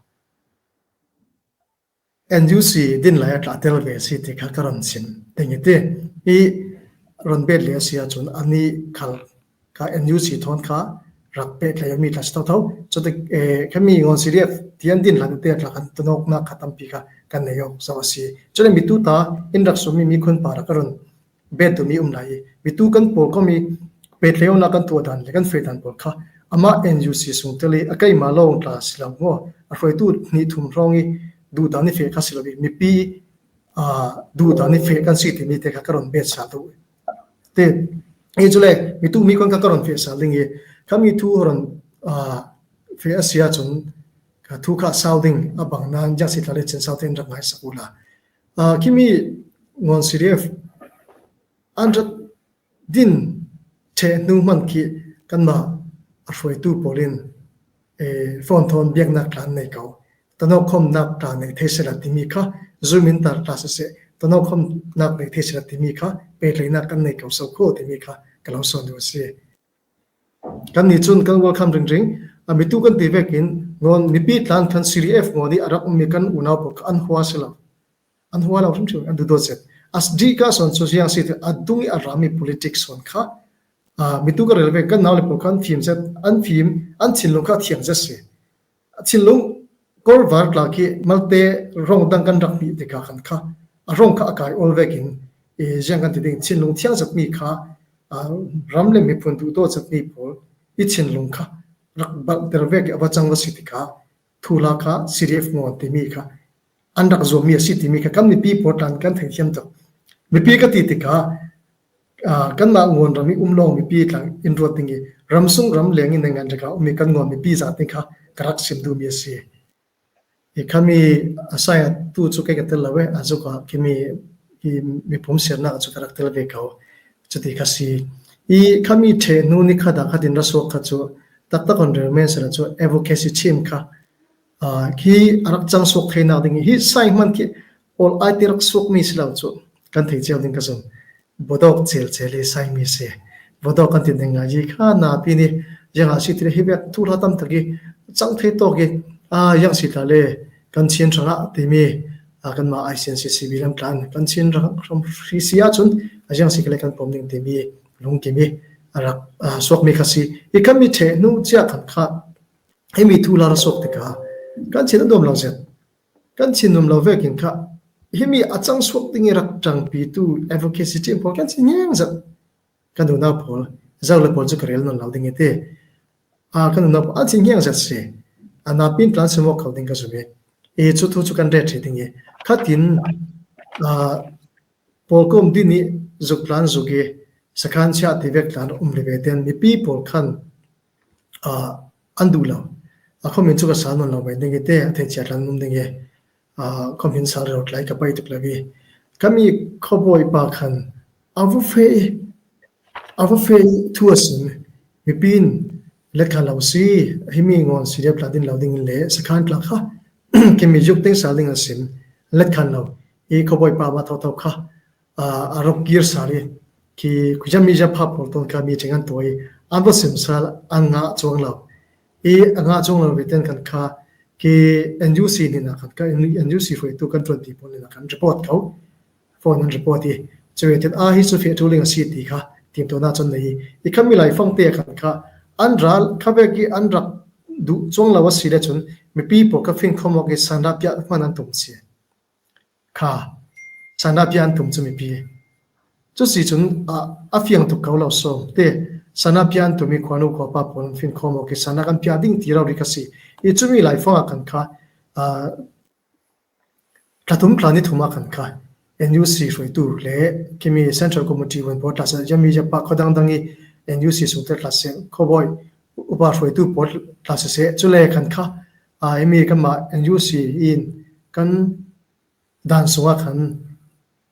N U C din lai ah tla tel ve a si ti kha ka ron sim ding i ti. I ron bet le a si ahcun anih khal kha N U C thawn kha rak peh tlai mi tla si thotho. Cuti, eh, khami Ngawn C D F ti an din hlan te tla kan tonawknak kha tampi kha kan nei awk zo a si. Cule mitu ta in rak summi mikhun pa rak ka ron bet duh mi um lai i, mitu kan pawlkawm i pehtlaihna kan tuah dan le kan feh dan pawl kha amah N U C sung tel i a keima lawng tla si lo maw, a hruaitu hnih thum hrawng i duh dan i feh kha si lo i, mipi, aa, duh dan i feh kan si timi te kha ka rawn bet sa duh. Te, i chule, mitu mi kon kha ka rawn feh sa ding i, khami thu rawn, aa, feh a sia chun, ka thu kha sau ding a bang nan, ziak si tla le chin sau te in rak ngai sak ula. Aa, khimi Ngawn C D F, an rat din theh hnu hman khi kanmah a hruaitu pawlin, eh, phone thawn biaknak tlan nei ko. Tanawk khawmnak tla nei thei sela timi kha, Zoom in tar tla sese, tanawk khawmnak nei thei sela timi kha, pehtlaihnak kan nei ko so kho timi kha, ka lo sawn duh a si. Kan ni chun kan welcome ringring, a mitu kan ti vekin, Ngawn mipi tlan khan C D F Ngawn i a rak um mi kan unau pawl kha an hua si lo. An hua lo hrim hrim, an duh dawt zet. A dih ka sawn chu ziang si ti a dung i a ram i politics sawn kha, a, mitu ka rel vek kan nau le pawl kha an fim zet, an fim, an thinlung kha thiang zet si. A thinlung kawr var tla khi malte rawng dang kan rak hmih tikah khan kha, a rawng kha a kai awl vekin, i, ziang kan ti ding, thinlung thiang zet mi kha, a, ram le miphun duh dawt zet mi pawl i thinlung kha rak balh der vek i a va chang va si tikah, thu la kha C D F Ngawn timi kha an rak zuam mi a si timi kha kan mipi pawl tlan kan theithiam tak. Mipi ka ti tikah, aa, kanmah Ngawn ram i um lawng mipi tlan in ruat ding i, ram sung ram leng i neingan reka um i kan Ngawn mipi zat ding kha ka rak sim duh mi a si. I khami a sai a tu chu kei ka tel lo e, a zuk a khimi i mi pum siarnak a chu ka rak tel ve ko. Chuti kha si. I khami theh hnu ni khat a khat in ra suak kha chu taktak on rel men sela chu advocacy team kha, aa, khi a rak chang suak theinak ding i, hi sai hman khi awl ai ti rak suak mi si lo chu kan thei chiau ding ka zum. Bodawk chel chel i sai mi si. Bodawk kan ti ding ngai i kha napi ni, ziang a si ti le hi vek thu hla tam tak i chang thei tawk i, a, ziang si tla le kan Chin hrang a timi, a, kanmah I C N C C B lam tlan kan Chin hrang, hrang hri si a chun a ziang si ka le kan pawm ding timi lungkim i a rak, a, suak mi kha si. I khami theh hnu chiah khan kha himi thu la ra suak tikah kan Chin a nuam lo zet. Kan Chin nuam lo vekin kha himi a chang suak ding i rak ṭangpitu advocacy team pawl kan Chin ngiang zet. Kan unau pawl, Zo le pawl chu ka rel nawn lo ding i ti. A, kan unau pawl an Chin ngiang zet si. A, napi in tlan sim awk kho ding ka zum i. I chu thu chu kan ret ṭhi ding i. Khatin, a, pawlkawm din i zuk tlan zuk i sakhan chiah ti vek tlan um ri ve ten mipi pawl khan, a, an duh lo. A khawmin chu ka sa nawn lo mai ding i te, a thei chiah tlan um ding i, a, khawmin sal reuh tlai ka pai tuk lo i. Khami khawbawi pa khan a va fe i, a va fe i thu a sim. Mipi in let khan lo si, himi Ngawn C D F tla din lo ding in le sakhan tla kha khimi zuk teng sal ding a sim. Let khan lo i khawbawi pa ma tho tho kha, a, a rawk kir sal i, khi khuiza mi za pha pawl tawn kha mi cheng an tuah i, an va sim sal an ngah chuang lo. I a ngah chuang lo ve ten khan kha, khi N U C nina khan kha, N U C hruaitu kan ṭuanpi pawl nina khan report kho. Phone an report i. Chu ve ten, a hi chu feh thu ling a si ti kha, tim tawna chun nei i. I khami laifang te khan kha, an ral, kha vek i an rak duh chuang lo a si le chun, mipi pawl kha finkhawm awk i sanra piah hman an tum si. Kha, sanra piah an tum chu mipi. Chu si chun, a, a fiang tuk ko lo sawm te, sanra piah an tum i khuanu khuapa pawl an finkhawm awk i sanra kan piah ding ti rori ka si. I chumi laifang a khan kha, a, thla thum thla ni thum a khan kha, N U C hruaitu le khimi Central Committee hun pawl tla se, yami yapa khaw dang dang i N U C sung te tla se, khawbawi upa hruaitu pawl tla se se, chu le khan kha, a, himi kanmah N U C in kan dan sunga khan,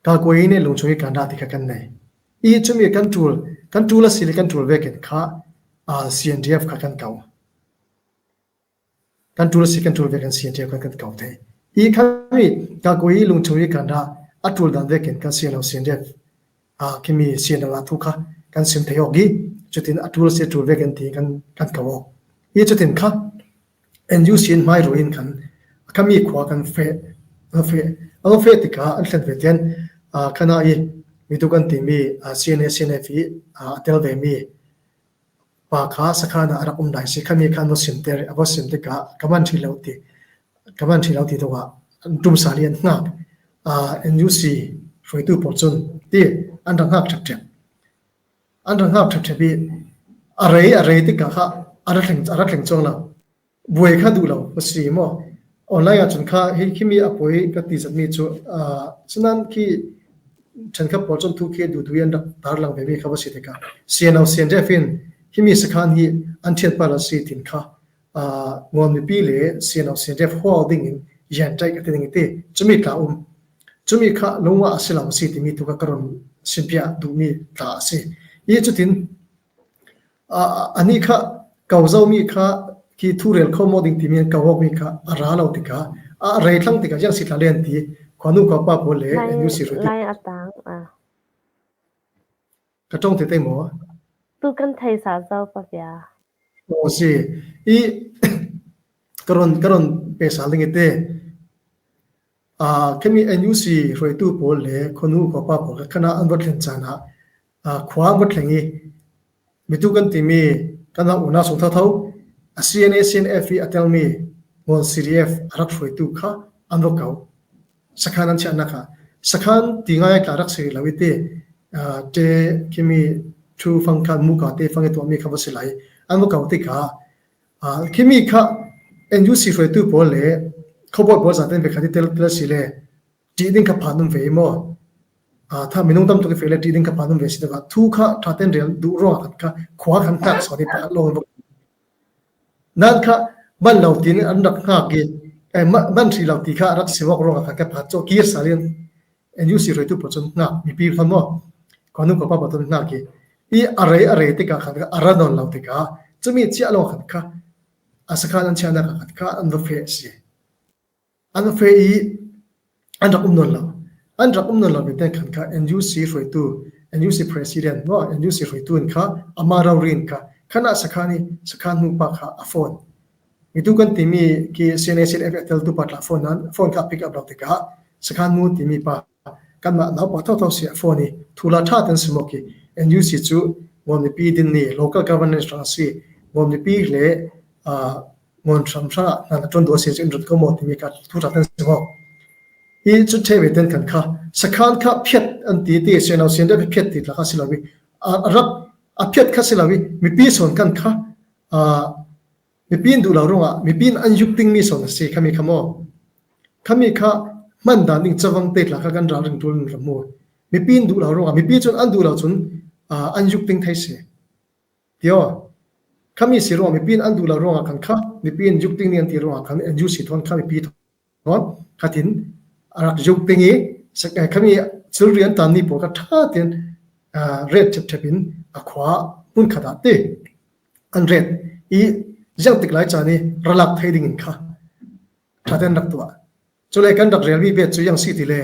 Kalkuai ne lungchung i kan dah ti kha kan nei. I chumi kan tul, kan tul a si le kan tul vekin kha, a, C N D F kha kan kau. Kan tul a si kan tul vekin C N D F kha kan kau thei. I khami Kalkuai lungchung i kan dah a tul dan vekin kan si lo C N D F. A, khimi C N L a thu kha kan sim thei awk i, chutin a tul a si a tul vekin ti kan, kan kau awk. I chutin kha, N U C in hmai ruin khan, khami khua kan feh, an feh, an feh tikah an thlen ve tian, a, khana i, mitu kan timi, a, C N A, C N F i, a, a tel ve mi, pa kha sakhan ah a rak um dai si, khami khan va sim te, a va sim tikah, ka man ṭhi lo ti, ka man ṭhi lo ti tuk ah, an tum sa li an hngak, a, N U C hruaitu pawl chun, ti, an rak ngak ṭhepṭhep. An rak ngak ṭhepṭhep i a rei, a rei tikah kha a ra thleng, a ra thleng cuang lo. Buai kha duh lo, ka si maw? Online ah cun kha hi, himi a poi ka ti zat mi cu, aa, sinan khi ṭhenkhat pawl cun thu khi duh duh i an rak tarlang ve mi kha va si tikah C N O, C N D F in himi sakhan hi an ṭhiat pah lo si tin kha, aa, Ngawn mipi le C N O, C N D F huau dingin yan ṭaih ka ti ding i ti. Cumi tla um. Cumi kha lungah a si lo a si timi thu kha ka run simpiak duhmi tla a si. I cutin, aa, ani kha ko zomi kha khi thu rel kho maw ding timi an ko awk mi kha a ra lo tikah, a rei thlang tikah ziang si tla len ti, khuanu khuapa pawl le lai, N U C rel ti lai a tang, a. Ka ṭawng tete maw? Tu kan thei sa zo pa bia. Aw, si. I ka run, ka run pe sa ding i te. Aa, khami N U C hruaitu pawl le khuanu khuapa pawl kha khan ah an va thlen caan ah, aa, khua an va thleng i, mitu kan timi kan ah unau sung thotho, a C N A, C N F i a telmi Ngawn C D F a rak hruaitu kha an va ko. Sakhan an chiahnak ah, sakhan ti ngai tla rak si lo i ti, aa, te khimi thu fang khan muka te fang i tuahmi kha va si lai. An va ko tikah, aa, khimi kha N U C hruaitu pawl le khuabawl pawl zaten ve kha ti tel, tel si le, ṭih ding kha phan um ve i maw? Aa, tha minung tam tuk i feh le ṭih ding kha phan um ve si tikah thu kha ṭha ten rel duh ruangah khan kha khua khan hngak sawn i pakhat lawng in va ko. Nan kha man lo tiin an rak hngak i, eh, ma-, man hrih lo ti kha a rak si awk ruangah khan kha pakhat cu kir sal in N U C hruaitu pawl cun hngak mipi khan maw? Khuanu khuapa pawl cun hngak i, i a rei, a rei tikah khan kha a ra nawn lo tikah cumi chiah lawng khan kha a sakhan an chiahnak ah khan kha an va feh a si. An va feh i an rak um nawn lo. An rak um nawn lo mi ten khan kha N U C hruaitu, N U C president maw, N U C hruaitu in kha amah rori in kha khan ah sakhan i, sakhan hmupa kha a phone. Mitu kan timi khi C N A, C N F a teltu pa tla phone nan, phone kha a pick up lo tikah sakhan hmu timi pa kanmah naupa thotho si a phone i thu la ṭha ten sim awk i, N U C cu Ngawn mipi din ni, local governance hrang a si, Ngawn mipi le, aa, Ngawn hram hrangah hna na ṭuan duh a si cu in run ko maw timi kha thu ṭha ten sim awk. I cu ṭheh ve ten khan kha sakhan kha phiat an ti ti, C N O, C N D F phiat ti tla kha si lo i, a, a rak a phiat kha si lo i, mipi sawn khan kha, aa, mipi in duh lo ruangah mipi in an yuk dingmi sawn a si khami kha maw? Khami kha hman dan ding cavang te tla kha kan ralring ṭul in ka hmu. Mipi in duh lo ruangah, mipi cun an duh lo cun, aa, an yuk ding thei si. Tio, khami si ruangah mipi in an duh lo ruangah khan kha, mipi in yuk ding ni an ti ruangah khan N U C thawn kha mipi thawn khatin a rak yuk ding i, sak-, eh, khami thilri an tan ni pawl kha ṭha tein, aa, ret ṭhepṭhep in a khua hmun khat ah te an ret i, ziang tik lai caan i ra lak thei dingin kha ṭha tein rak tuah. Cule kan rak relmi bet cu ziang si ti le,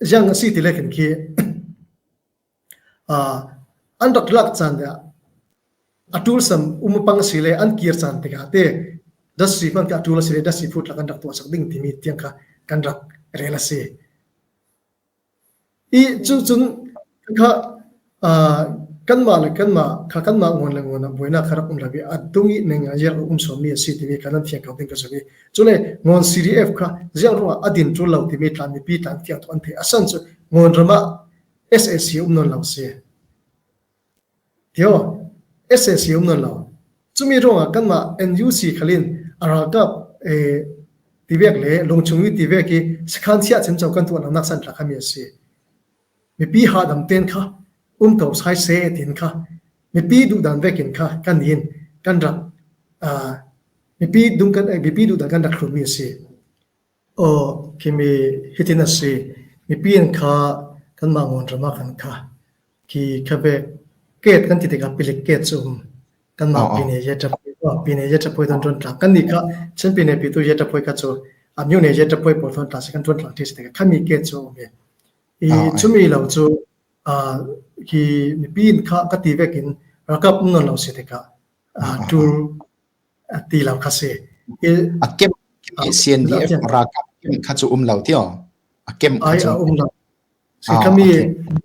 ziang si ti le khin khi, aa, an rak lak caan dah a ṭul sam um a pang a si le an kir caan tikah te dasi hman kha a ṭul a si le dasi phut lak an rak tuahsak ding timi tiang kha kan rak rel a si. I cu cun kha, aa, kanmah le kanmah kha kanmah Ngawn le Ngawn ah buainak kha rak um lo i a dung i neng a ziak um sawnmi a si timi kha nan fiang ko ding ka zumh i. Cule Ngawn C D F kha ziang ruangah a din ṭul lo timi tla mipi tla fiang tuk an theih a san cu Ngawn ram ah S A C um nawn lo si. Tio, S A C um nawn lo. Cumi ruangah kanmah N U C khal in a ralkap, eh, tivek le lungchung i tivek i sakhan chiah cemco kan tuah lo nak san tla khami a si. Mipi hahdam ten kha um ko sai se tin kha mipi duhdan vekin kha kan in kan rak, ah, mipi dung kan, eh, mipi duhdan kan rak hlunmi a si. Aw, khimi hitin a si. Mipi in kha kanmah Ngawn ram ah khan kha khi kha ve ket kan ti tikah pilik ket cu um. Kanmah aw, aw. Pine ye tapoi, aw, pine ye tapoi thawn ṭuan tlang. Kannih kha Chin pine pitu ye tapoi kha cu a myo ne ye tapoi pawl thawn tlang si kan ṭuan tlang ṭhi si tikah khami ket cu um i. I aw, aw. Cumi lo cu, aa, khi mipi in kha ka ti vekin ralkap um nawn lo si tikah, aa, aw, aw, ṭul a ti lo kha si. I, a kem, a, C N D F a kem. Ralkap kem kha cu um lo tio. A kem kha ai, cu a um lo. Si ah, khami okay.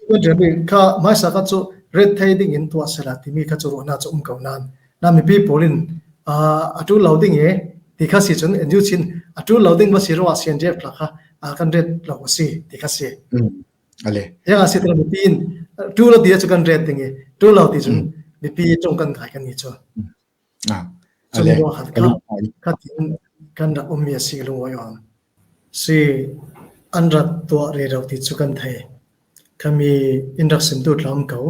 Kan rel mi kha hmaisa kha cu ret thei dingin tuah sela timi kha cu ruahnak cu um ko nan. Na mipi pawl in, aa, a ṭul lo ding e ti kha si cun N U C in a ṭul lo ding va si ruangah C N D F tla kha, aa, kan ret lo a si ti kha si. Mm. Ale. Yang a si tla mipi in, tu lo ti chu kan ret ding i, tu lo ti chun mipi ṭawng kan ngai kan ni chu. Ah. Chun ale. Ruang khat kha, kha tin kan rak um mi a si lungawi awm. Si an rak tuah rero ti chu kan thei. Khami in rak sim tu tla um ko,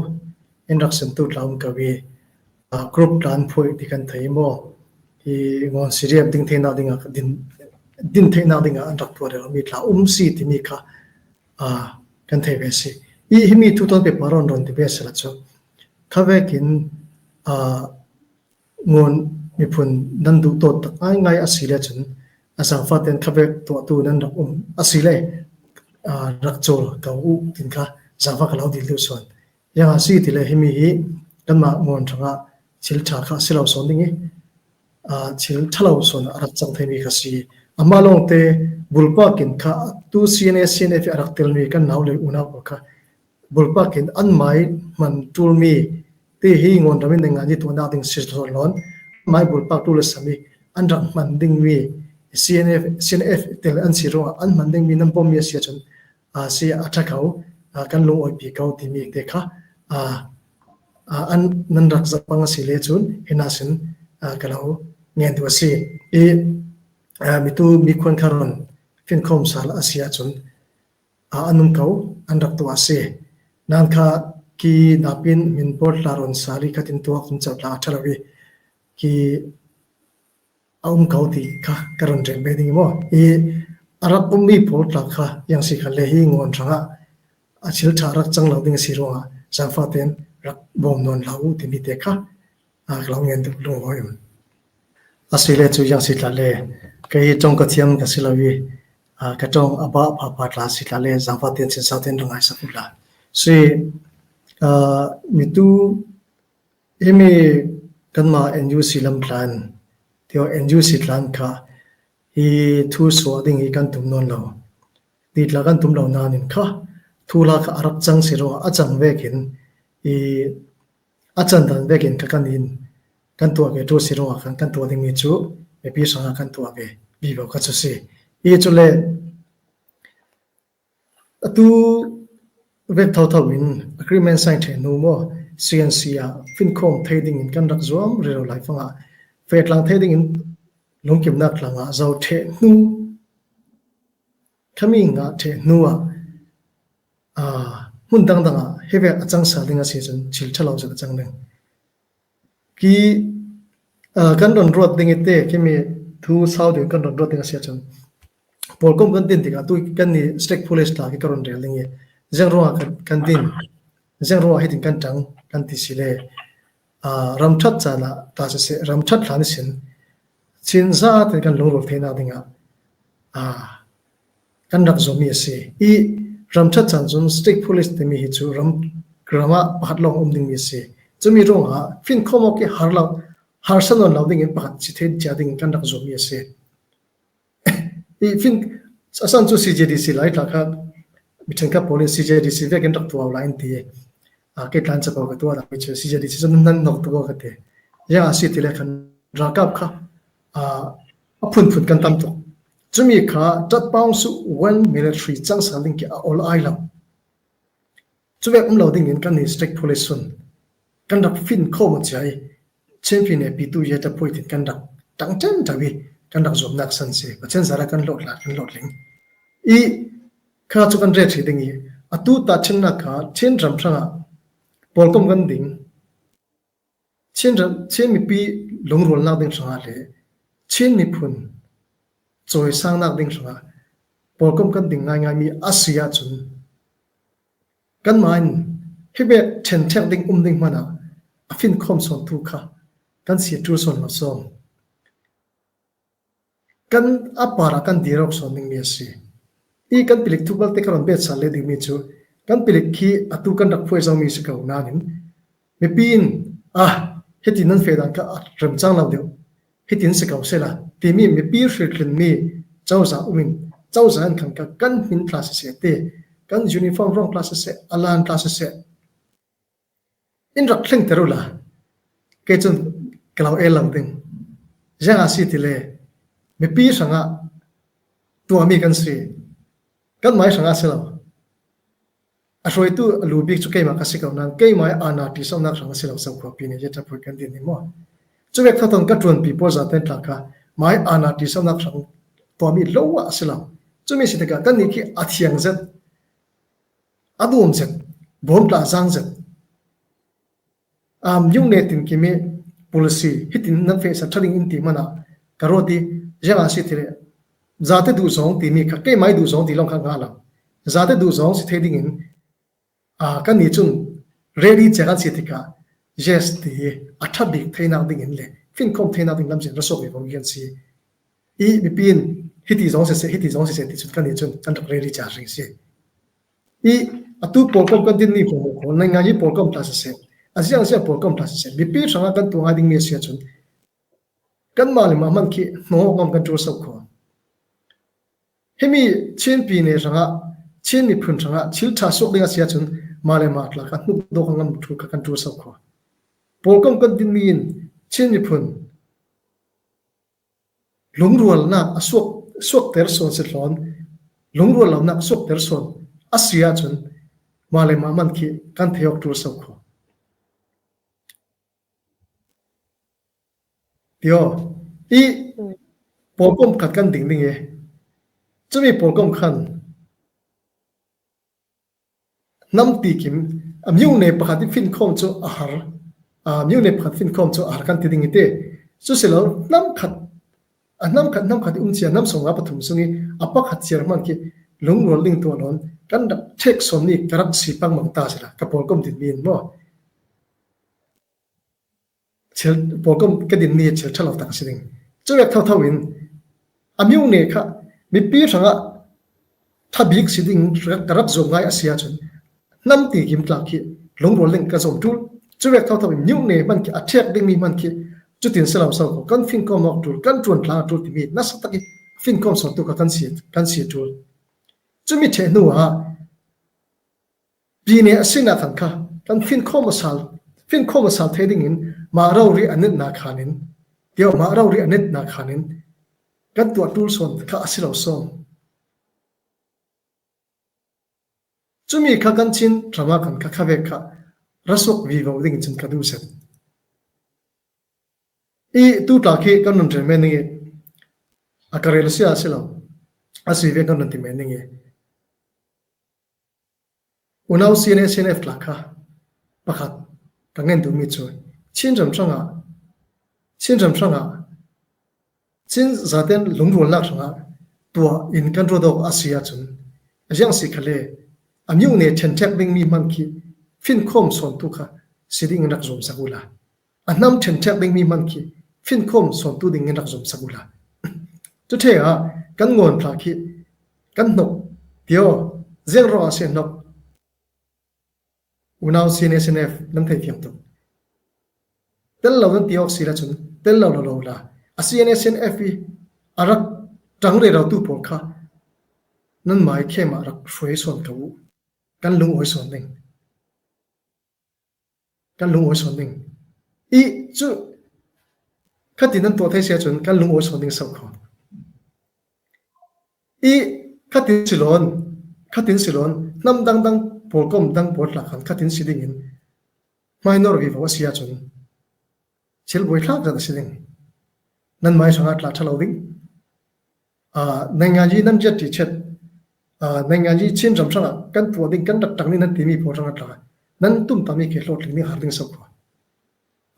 in rak sim tu tla um ko i, a, group tla an phuai ti kan thei maw? Hi ngawn C D F ding theihna dingah, din, din theihna dingah an rak tuah rero mi tla um si ti mi kha, a, kan thei ve si. I himi thu tawn pepa rawn rawn ti ve si la chu. Kha vekin, a, ngawn miphun nan duh tawt tak ngai ngai a si le chun, a, zangfah ten kha vek tuahtu nan rak um a si le, a, rak chawl ko u tin kha zangfah ka lo dil duh sawn. Yang a si ti le himi hi kanmah ngawn ṭhangah thil ṭha kha a si lo sawn ding i, a, thil ṭha lo sawn a rak chang thei mi kha si. Amah lawngte bulpakin kha tu C N A, C N F a rak tel mi kan nau le unau pawl kha bulpakin an mai hman tul mi ti hi ngawn ramin ngai ni tuahna ding si sawn lawn, mai bulpak tul le sami an rak hman ding mi C N F, C N F tel an si ruangah an hman ding mi nan pawm mi a si a chun, a, si a ṭha ko, a, kan lungawipui ko ti mi te kha, a, a, an nan rak zak pang a si le chun hina sin, a, ka lo ngen duh a si. I, a, mitu mikhuan kha rawn finkhawm sal a si a chun, a, an um ko, an rak tuah a si. Nan kha ki napin min pawl tla rawn sal i khatin tuak hun chauh tla a ṭha lo i ki a um ko ti kha ka rawn rem ve ding i maw? I a rak um mi pawl tla kha yang si kha le hi ngawn ṭhangah a thil ṭha rak chang lo ding a si ruangah zangfah ten rak bawm nawn lo u ti mi te kha, a, ka lo ngen duh lungawi um. A si le chu yang si tla le, kei hi ṭawng ka thiam ka si lo i, a, ka ṭawng a bah pha pha tla si tla le, zangfah ten sin sau ten rak ngai sak u la. Si, a, mitu himi kanmah N U C lam tlan, ti aw N U C tlan kha hi thu suah ding hi kan tum nawn lo. Ti tla kan tum lo nanin kha thu la kha a rak chang si ruangah a chang vekin i a chan dan vekin kha kan in kan tuah ve tu si ruangah khan kan tuah ding mi chu mipi sangah kan tuah ve vivo kha chu si. I chu le a tu vek tho tho in agreement sign thei hnu maw, C N C a finkhawm thei dingin kan rak zuam rero lai fangah fe tlang thei dingin lungkimnak tlangah zo thei hnu khami ngah thei hnuah, a, hmun dang dangah hivek a chang sal ding a si chun thil ṭha lo zet a chang ding. Ki, a, kan rawn ruat ding i te, khimi thu sau ding kan rawn ruat ding a si a chun. Pawlkawm kan din tikah tu kan ni state police tla khi ka rawn rel ding i. Ziang ruangah kan, kan din, ziang ruangah hitin kan ṭang kan ti si le. A, ram ṭhat chanah ta sese, ram ṭhat thla ni sin. Chin zat kan lungrual theihna dingah, a, kan rak zawm mi a si. I ram ṭhat chan chun state police te mi hi chu ram, ramah pakhat lawng um ding mi a si. Chumi ruangah finkhawm awk i har lo, harsa nawn lo dingin pakhat si thei chia dingin kan rak zawm mi a si. I fin, a san chu C J D C lai tla kha, mi ṭhenkhat pawlin C J D C vekin rak tuah lai an ti. A, kei tlan chapau ka tuah dah mi chu C J D C chu nan nawk tuk aw ka ti. Yang a si ti le khan ralkap kha, a, a phunphun kan tam tuk. Chumi kha ṭat pawng su wen military chang sal ding khi a awl ai lo. Chuvek um lo dingin kan ni state police hun kan rak finkhawm a chiai. Champion e pitu ye ta pui tin kan rak tang chen ta wi kan rak zuam nak san se. Pathian zara kan lo la kan lo ling. I kha chu kan ret hi ding i. A tu ta chen na kha chen ram hrang a pawlkawm kan ding. Chin ram, Chin mipi lungrualnak ding hrangah le Chin miphun chawisangnak ding hrangah pawlkawm kan ding ngaingai mi a si ahcun kanmah in hivek ṭhenṭhek ding um ding hmanah a finkhawm sawn thu kha kan si a ṭul sawn lo sawn. Kan a parah kan dir awk sawn dingmi a si. I kan pilik thu balte ka rawn bet sal leh dingmi cu kan pilik khi atu kan rak phuai zomi si ko nain mipi in, ah, hiti nan feh dan kha a remcang lo deuh, hitin si ko sela timi mipi hrilhhlinmi cozah um in cozah in khan kha kan hmin tla siseh te, kan uniform rawng tla siseh, a lan tla siseh, in rak thlengter uhla, kei cun ka lo el lo ding. Ziangah si tile mipi hrangah tuahmi kan si, kan mai hrangah si lo. A hruaitu a lu bik chu keimah ka si ko nan, keimah hi aana ṭisonak hrang a si lo so khuapi nih, zia ṭha phuai kan din ni maw. Chuvek thawthawn ka ṭuanpi pawl zate tla kha mah hi aana ṭisonak hrang tua mi lo ah a si lo. Chumi si tikah kannih khi a thiang zet, a nuam zet, bawm tla zang zet, um, yung ne tin kimi policy hitin nan feh sa ṭha ding in ti mana ka ruat i, ziang a si ti le, zate duh zawng ti mi kha, keimah hi duh zawng ti long kha nga lo. Zate duh zawng si thei dingin, a, kannih chun ready cia kan si tikah, yes ti a ṭha bik theinak dingin le finkhawm theinak ding lamzin ra suak ve vong kan si. I mipi in hiti zawng sese, hiti zawng sese ti chun kannih chun kan rak ready cia ring si. I atu pawlkawm kan din ni hmuahhmuah khawl, naingngan hi pawlkawm tla sese, a ziangziang pawlkawm tla sese, mipi hrangah kan tuah ngai ding mi a si a chun, kanmah le mah hman khi hnawh ngam kan ṭul so khaw. Himi Chin pi ne hrangah, Chin miphun hrangah thil ṭha suak ding a si a chun, mah le mah tla kha hnuk dawk a ngam ṭul kha kan ṭul so khaw. Pawlkawm kan din mi in Chin miphun lungrualnak a suak, suakter sawn si thlawn, lungrual lonak suakter sawn a si a chun, mah le mah hman khi kan thei awk ṭul so khaw. Tio, i pawlkawm khat kan ding ding i, chumi pawlkawm khan hnam tikim, a myone pakhat i finkhawm chu a har, a myone pakhat finkhawm chu a har kan ti ding i ti. Chu si lo, hnam khat, a hnam khat, hnam khat i um cia, hnam sawmnga pathum sung i a pakhat cia hman khi lungrual ding tuah lawn kan rak ṭhek sawn ni ka rak si pangmang ta si la, ka pawlkawm din mi in maw. Thil, pawlkawm ka din ni thil ṭha lo tak a si ding. Chuvek thotho in a myone kha mipi hrangah ṭha bik si ding ka rak zuam ngai a si a chun, hnam tikim tla khi lungrual ding ka zuam ṭul. Chuvek thotho in myone hman khi, a ṭhek ding mi hman khi, chutin si lo so khaw, kan finkhawm awk ṭul, kan ṭuan tla ṭul ti mi nasa tak i finkhawm sawntu kha kan si, kan si ṭul. Chumi ṭheh hnuah pi ne a sinak khan kha kan finkhawm a sal, finkhawm a sal thei dingin mah rori a netna khanin, tio, mah rori a netna khanin kan tuah ṭul sawn kha a si lo sawn. Chumi kha kan Chin ṭhama khan kha khavek kha ra suak vivo dingin chun ka duh set. I tu tla khi kan nun ṭhen men ding i, a ka rel sia a si lo, a si vek kan nun ti men ding i. Unau C N A C N F tla kha pakhat ka ngen duh mi chu, Chin ram hrangah, Chin ram hrangah, Chin zaten lungrualnak hrangah tuah in kan ruat awk a si a chun, a ziang si kha le, a myone ṭhenṭhek ding mi hman khi finkhawm sawntu kha si dingin rak zuamsak ula. A hnam ṭhenṭhek ding mi hman khi finkhawm sawntu dingin rak zuamsak ula. Chu ṭheh ah kan ngawn phla khi kan hnok, tio, ziang rawh a si hnok. Unau C N A C N F nan thei fiang tuk. Tel lo nan ti awk si la chun, tel lo lo lo la. A C N A C N F i a rak ṭang rero tu pawl kha nan mai khem ah rak hruai sawn ka uh. Kan lungawi sawn ding. Kan lungawi sawn ding. I chu khatin nan tuah thei sia chun kan lungawi sawn ding so khaw. I khatin si lawn, khatin si lawn, hnam dang dang, pawlkawm dang pawl tla khan khatin si dingin hmainor vivo a si a chun thil buai thlak zat a si ding. Nan mai hrangah tla ṭha lo ding. A, naingnganyi nan riat ṭi chet, a, naingnganyi Chin ram hrangah kan tuah ding, kan rak ṭang ding nan timi pawl hrangah tla nan tum tami khi hlawhtling ding, har ding so khaw.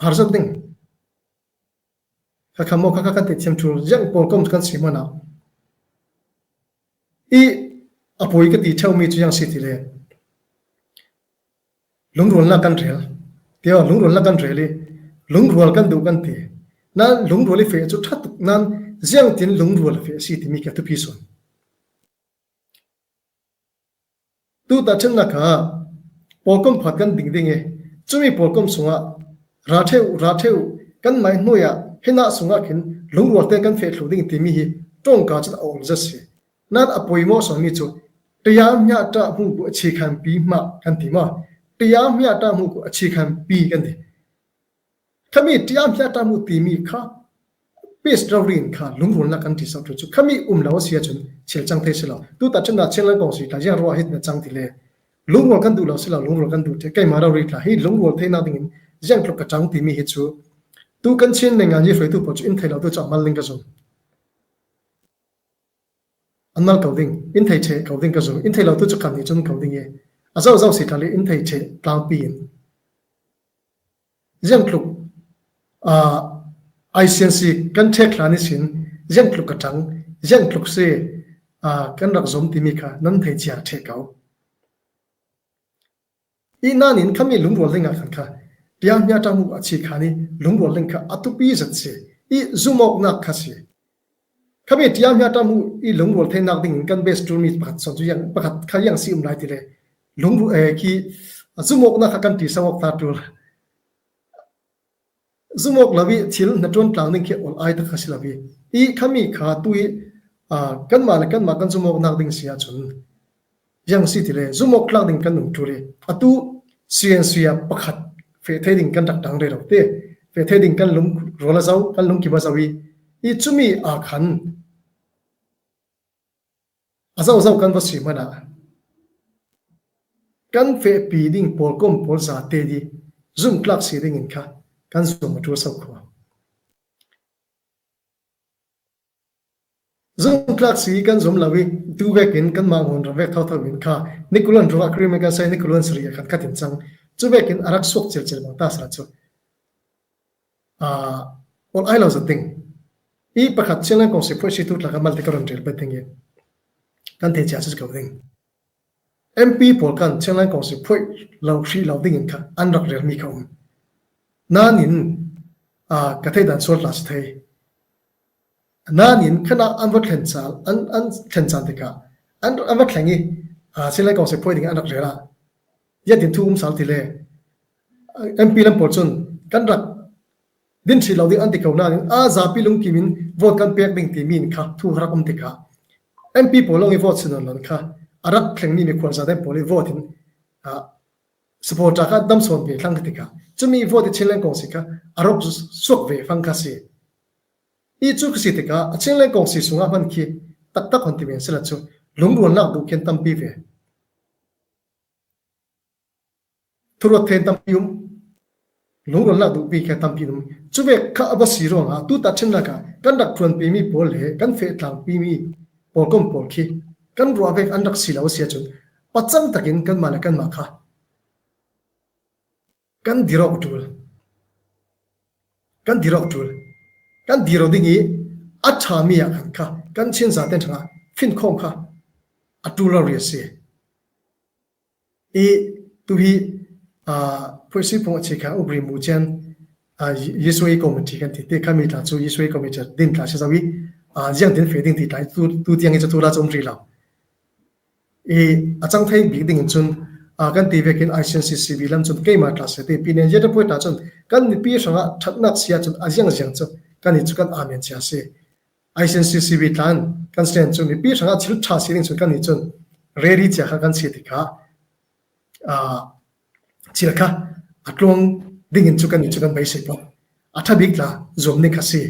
Har zat ding. Kha kha maw, kha kha kan ti thiam ṭul, ziang pawlkawm kan si hmanah. I a pui ka ti ṭheu mi chu ziang si ti le, lungrualnak kan rel. Tio, lungrualnak kan rel i, lungrual kan duh kan ti. Nan lungrual i feh chu ṭha tuk nan, ziangtin lungrual a feh a si timi ka thupi sawn. Tuta ṭhennak ah pawlkawm phat kan ding ding i, chumi pawlkawm sungah ra ṭheu, ra ṭheu, kan mai hnuaiah hinah sungah khin lungrualte kan feh thluh ding timi hi ṭawngka chun a awl zat si. Nan a poimaw sawn mi chu, တရားမျှတမှုကို အခြေခံပြီးမှ kan ti maw. တရားမျှတမှုကို အခြေခံပြီး kan ti. Khami တရားမျှတမှု timi kha, peace rori in kha lungrualnak kan ti so ṭul chu, khami um lo a si a chun thil chang thei si lo. Tuta ṭhenna Chinland Council kha ziang ruah hi na chang ti le, Lungrual kan duh lo si lo, lungrual kan duh ṭheh. Keimah rori tla hi lungrual theinak dingin ziangtluk ka ṭang timi hi cu tu kan Chin le ngan hi hruaitu pawl cu in thei lo tu cu a mal ding ka zum. An mal ko ding, in thei ṭheh ko ding ka zum. In thei lo tu cu kan hi cun ko ding i a zozo si tla le in thei ṭheh tlangpi in ziangtluk, aa, I C N C kan ṭhek hlan ihsin ziangtluk ka ṭang, ziangtluk si, aa, kan rak zom timi kha nan thei cia ṭheh ko. I nain khami lungrual dingah khan kha tiang hnia ṭang hmuh a chi khan i lungrual ding kha a tupi zet si i zumawknak kha si. Khami tiang hnia ṭang hmuh i lungrual theinak dingin kan best tool mi pakhat sawn cu yang, pakhat kha yang si um lai ti le lungrual, eh, khi zumawknak kha kan ṭi sawk ta ṭul. Zumawk lo i thil hnaṭuan tlang ding khi ol ai tak kha si lo i, i khami kha tu i, aa, kanmah le kanmah kan zumawknak ding si ahcun ziang si ti le zumawk tlak ding kan um ṭul i, atu sian sia pakhat feh thei ding kan rak ṭang rero te, feh thei ding kan lung rual a zo, kan lungkim a zo i, i cumi aa khan a zozo kan va si hmanah kan fehpi ding pawlkom pawl zate di zumtlak si dingin kha kan zum a ṭul so khua. Zumtlak si kan zum lo i tu vekin kanmah ngun ram vek thotho in kha Nicolan ruak agreement kan sai Nicolan sari a khat khat in cang. Cu vekin a rak suak cilcil bang ta sa cu, aa, ol ai lo zat ding. I pakhat Chinland Council phuai si tu tla kan mal te ka run rel pet ding i kan thei cia si ko ding. M P pawl khan Chinland Council phuai lo hrih lo dingin kha an rak relmi kha um. Nain, aa, ka thei dan sual tla si thei. Nain khanah an va thlen cal, an, an thlen cal tikah an, an va thleng i, aa, Chinland Council phuai dingin an rak rel ah. Ziatin thu um sal ti le, M P lam pawl cun kan rak din ṭhit lo ding an ti ko nain a zapi lungkim in vote kan pek ding timi in kha thu a rak um tikah M P pawl lawng i vote si nawn lo kha a rak thlengmi mikhual zate pawl i vote in, aa, supporter kha an tam sawn ve thlang kha tikah cumi vote i Chinland Council kha a rak suak ve fang kha si. I cu kha si tikah a Chinland Council sungah hman khi taktak hon ti men sila cu lungrualnak duh khin tampi ve. Thuruat thei tampi um, lungrualnak duhpi kha tampi um. Cu vek kha a va si ruangah tu tahṭhimnak ah kan rak ṭuanpimi pawl le kan feh tlangpimi pawlkom pawl khi kan ruah vek an rak si lo a si ahcun pacang takin kanmah le kanmah kha kan dir awk a ṭul. Kan dir awk a ṭul. Kan dir aw ding i a ṭhami ah khan kha kan Chin zate hrangah finkhawm kha a ṭul rori a si. I tu hi, aa, phuaisi phung a chi kha Ubri Mucian, aa, Yisui Committee kan ti te khami tla cu Yisui Committee din tla si zo i, aa, ziangtin feh ding ti tla tu, tu tiang i cu tu la cu um rih lo. I a cang thei bik dingin cun, aa, kan ti vekin I C N C C B lam cun keimah tla si te pi nen zia phuai tla cun kan mipi hrangah ṭhatnak si ahcun a ziangziang cu kan i cu kan amen cia si. I C N C C B tlan kan si len cun mipi hrangah thil ṭha si ding cun kan i cun ready cia kha kan si tikah, aa, thil kha a tluang dingin cu kan i cu kan beisei pawh a ṭha bik tla zuam ding kha si.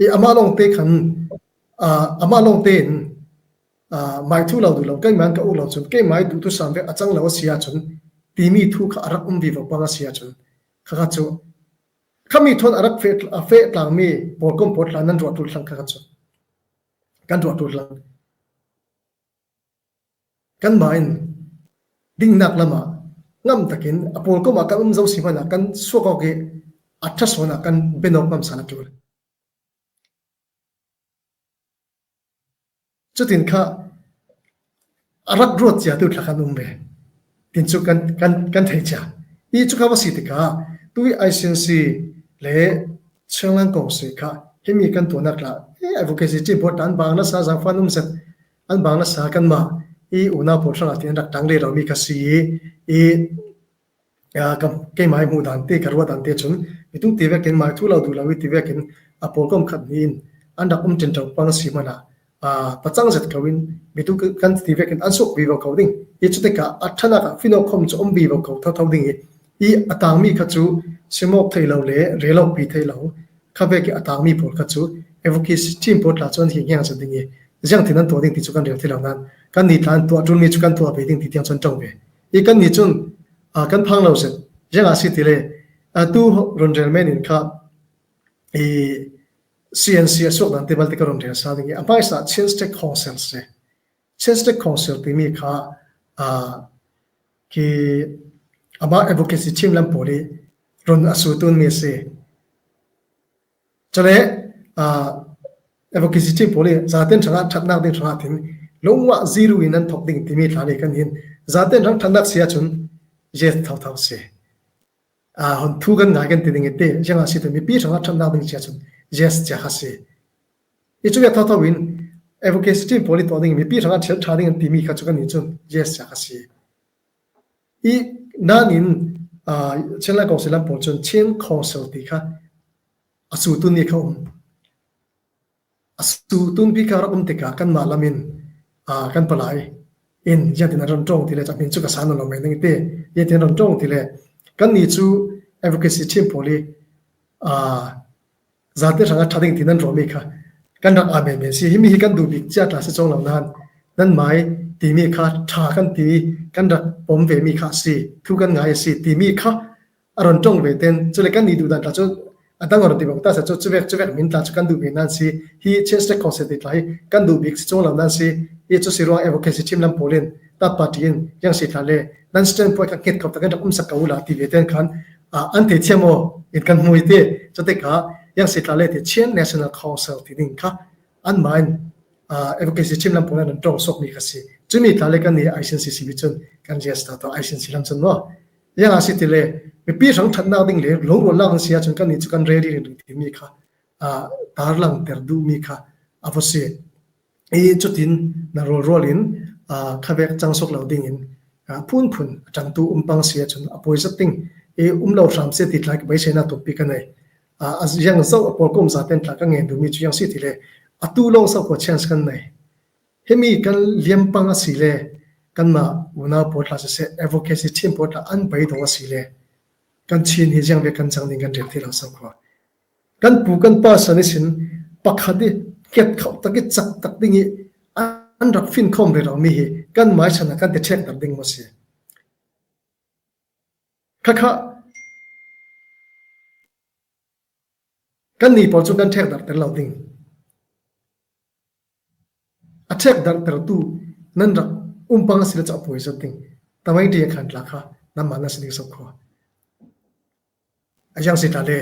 I amah lawngte khan, aa, amah lawngte in, aa, mai thu lo duh lo, keimah in ka uk lo cun keimah i duhthusam vek a cang lo a si ahcun timi thu kha a rak um vivo pang a si ahcun kha kha cu khami thawn a rak feh, a feh tlangmi pawlkom pawl tla nan ruah ṭul thlang kha kha cu kan ruah ṭul thlang. Kanmah in dingnak lamah ngam takin a pawlkom ah kan um zo si hmanah kan suak awk i a ṭha sawn ah kan ben awk ngam sal a ṭul. Cutin kha a rak ruat cia tu tla kan um ve. Tin cu kan, kan, kan thei cia. I cu kha va si tikah tu i I C N C le Chinland Council kha himi kan tuahnak tla, eh, advocacy team pawl tla an bang nasa, zaangfah an um zet, an bang nasa kanmah i unau pawl hrangah tin an rak ṭang rero mi kha si i, i, aa, ka, keimah i hmuh dan te, ka ruah dan te cun, mitu ti vekin mai thu lo duh lo i ti vekin a pawlkom khat hnih in an rak um ṭinṭo pang a si hmanah, aa, pacang zet ko in mitu kan ti vekin an suak vivo ko ding i, cutikah a ṭhanak ah finawk khawm cu um vivo ko thotho ding i, i a tangmi kha cu simawk thei lo le rel awk pi thei lo kha vek i a tangmi pawl kha cu advocacy team pawl tla cu an hi ngiang zet ding i, ziangtin an tuah ding ti cu kan rel thei lo nain kan ni tla an tuah ṭulmi cu kan tuah ve ding ti tiang cu an ṭong ve. I kan ni cun, a, kan phang lo zet. Ziang a si ti le, a, tu run rel men in kha, i C N C a suak dan te bal te ka run rel sa ding i. A hmaisa Chin State Council si. Chin State Council timi kha, a, ki ama advocacy team lam pawl i run a su tun mi si. Cule, a, advocacy team pawl i zaten hrangah ṭhatnak ding hrangah tin lungah zero in an thok ding timi tla le kan hin zaten hrang ṭhatnak si ahcun yes thotho si. A, hun thu kan ngai kan ti ding i ti, ziang a si tu mipi hrangah ṭhatnak ding si ahcun yes cia kha si. I cu ya thotho in advocacy team pawl i tuah ding mipi hrangah ṭha ding an timi kha cu kan ni cun yes cia kha si. I nain, a, Chin Lai Council lam pawl cun Chin Council ti kha a su tun ni kha um. A su tunpi kha rak um tikah kanmah lam in, a, kan palai in ziatin a run ṭong ti le, ca hmin cu ka san lo mai ning ti, ziatin a run ṭong ti le, kan ni cu advocacy team pawl i, a, zate hrangah ṭha ding ti nan ruahmi kha kan rak aa menmen si. Himi hi kan duh bik cia tla si cawng lo nain, nan mai timi kha ṭha kan ti, kan rak pom vemi kha a si, thu kan ngai a si timi kha a run ṭong ve ten, cule kan ni duh dan tla cu a dang run ti bang ta sa cu, cuvek, cuvek min tla cu kan duh ve nan si, hi Chin State Council ti tla hi kan duh bik si cawng lo nan si, hi cu si ruang advocacy team lam pawl in, ta party in, ziang si tla le, nan standpoint kha hnget khawh tak in rak um sak ko ula ti ve ten khan, a, an thei thiam aw in kan hmu i ti, cutikah ziang si tla le ti Chin National Council ti ding kha anmah in, a, advocacy team lam pawl in an ṭong suakmi kha si. Cumi tla le kan ni I C N C C B cun kan yes ta tawh I C N C lam cun maw. Ziang a si ti le, mipi hrang ṭhatnak ding le lungrualnak an si ahcun kan ni cu kan rel rih ringring timi kha, a, tarlangter duhmi kha a va si. I cutin na rualrual in, a, khavek cang suak lo dingin, a, phunphun a ṭangtu um pang si ahcun a pawi zat ding i um lo hram si ti tla i beiseinak tumpi ka nei. A, a ziang zoh a pawlkom zaten tla ka ngen duhmi cu ziang si ti le, atu lawng so kho chance kan nei. Himi kan liam pang a si le, kanmah unau pawl tla siseh, advocacy team pawl tla an beidong a si le, kan Chin hi ziang ve kan cang ding kan rel thei lo so kho. Kan pu kan pa san ihsin pakhat i hnget khawh tak i cak tak ding i an rak fin khawm rero mi hi kan mai san ah kan ti ṭhekter ding maw si? Khakha kan ni pawl cu kan ṭhekdarter lo ding. A ṭhekdartertu nan rak um pang a si le cu a pawi zat ding. Tamai ṭi a khan tla kha nanmah nan si ding so kho. A ziang si tla le,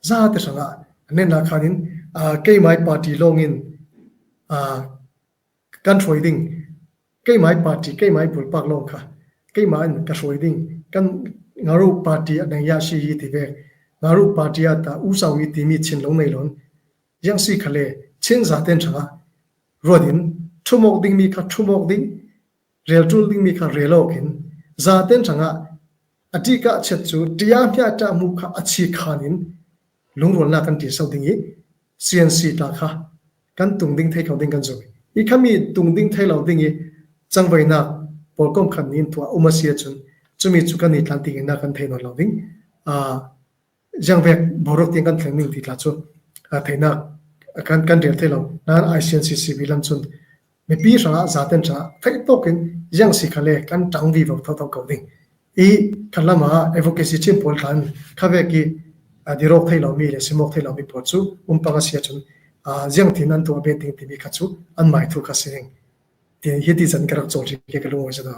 zate hrangah a nennak khan in, aa, keimai party lawng in, aa, kan hruai ding, keimai party, keimai bulpak lawng kha, keimah in ka hruai ding, kan Ngaruk party a neng ya si hi ti ve, Ngaruk party a ta usau hi timi Chin lo nei lo in, ziang si kha le, Chin zaten hrangah ruat in, ṭhumawk dingmi kha ṭhumawk ding, rel ṭul dingmi kha rel awk in, zaten hrangah a ṭihkah chet cu ṭia hmiahṭah hmuh kha a chik khan in lungrualnak kan ṭial so ding i C N C tla kha kan tung ding thei kho ding kan zum i, i khami tung ding thei lo ding i cangvaihnak pawlkom khat nih in tuah um a si ahcun cumi cu kan i tlan tinginnak kan thei nawn lo ding. Aa, ziangvek boruak tiang kan thleng ning ti tla cu, aa, theinak kan, kan rel thei lo. Nain I C N C C B lam cun mipi hrangah zaten ṭha theih tawk in ziang si kha le kan ṭang vivo thotho ko ding. I khatlam ah advocacy team pawl tla in khavek i, aa, dirawk thei lomi le simawk thei lomi pawl cu um pang a si ahcun, aa, ziangtin an tuah bet ding timi kha cu anmai thu kha si ding. Ti, hiti zan ka rak cawl ṭhin ke ka lung a si ta.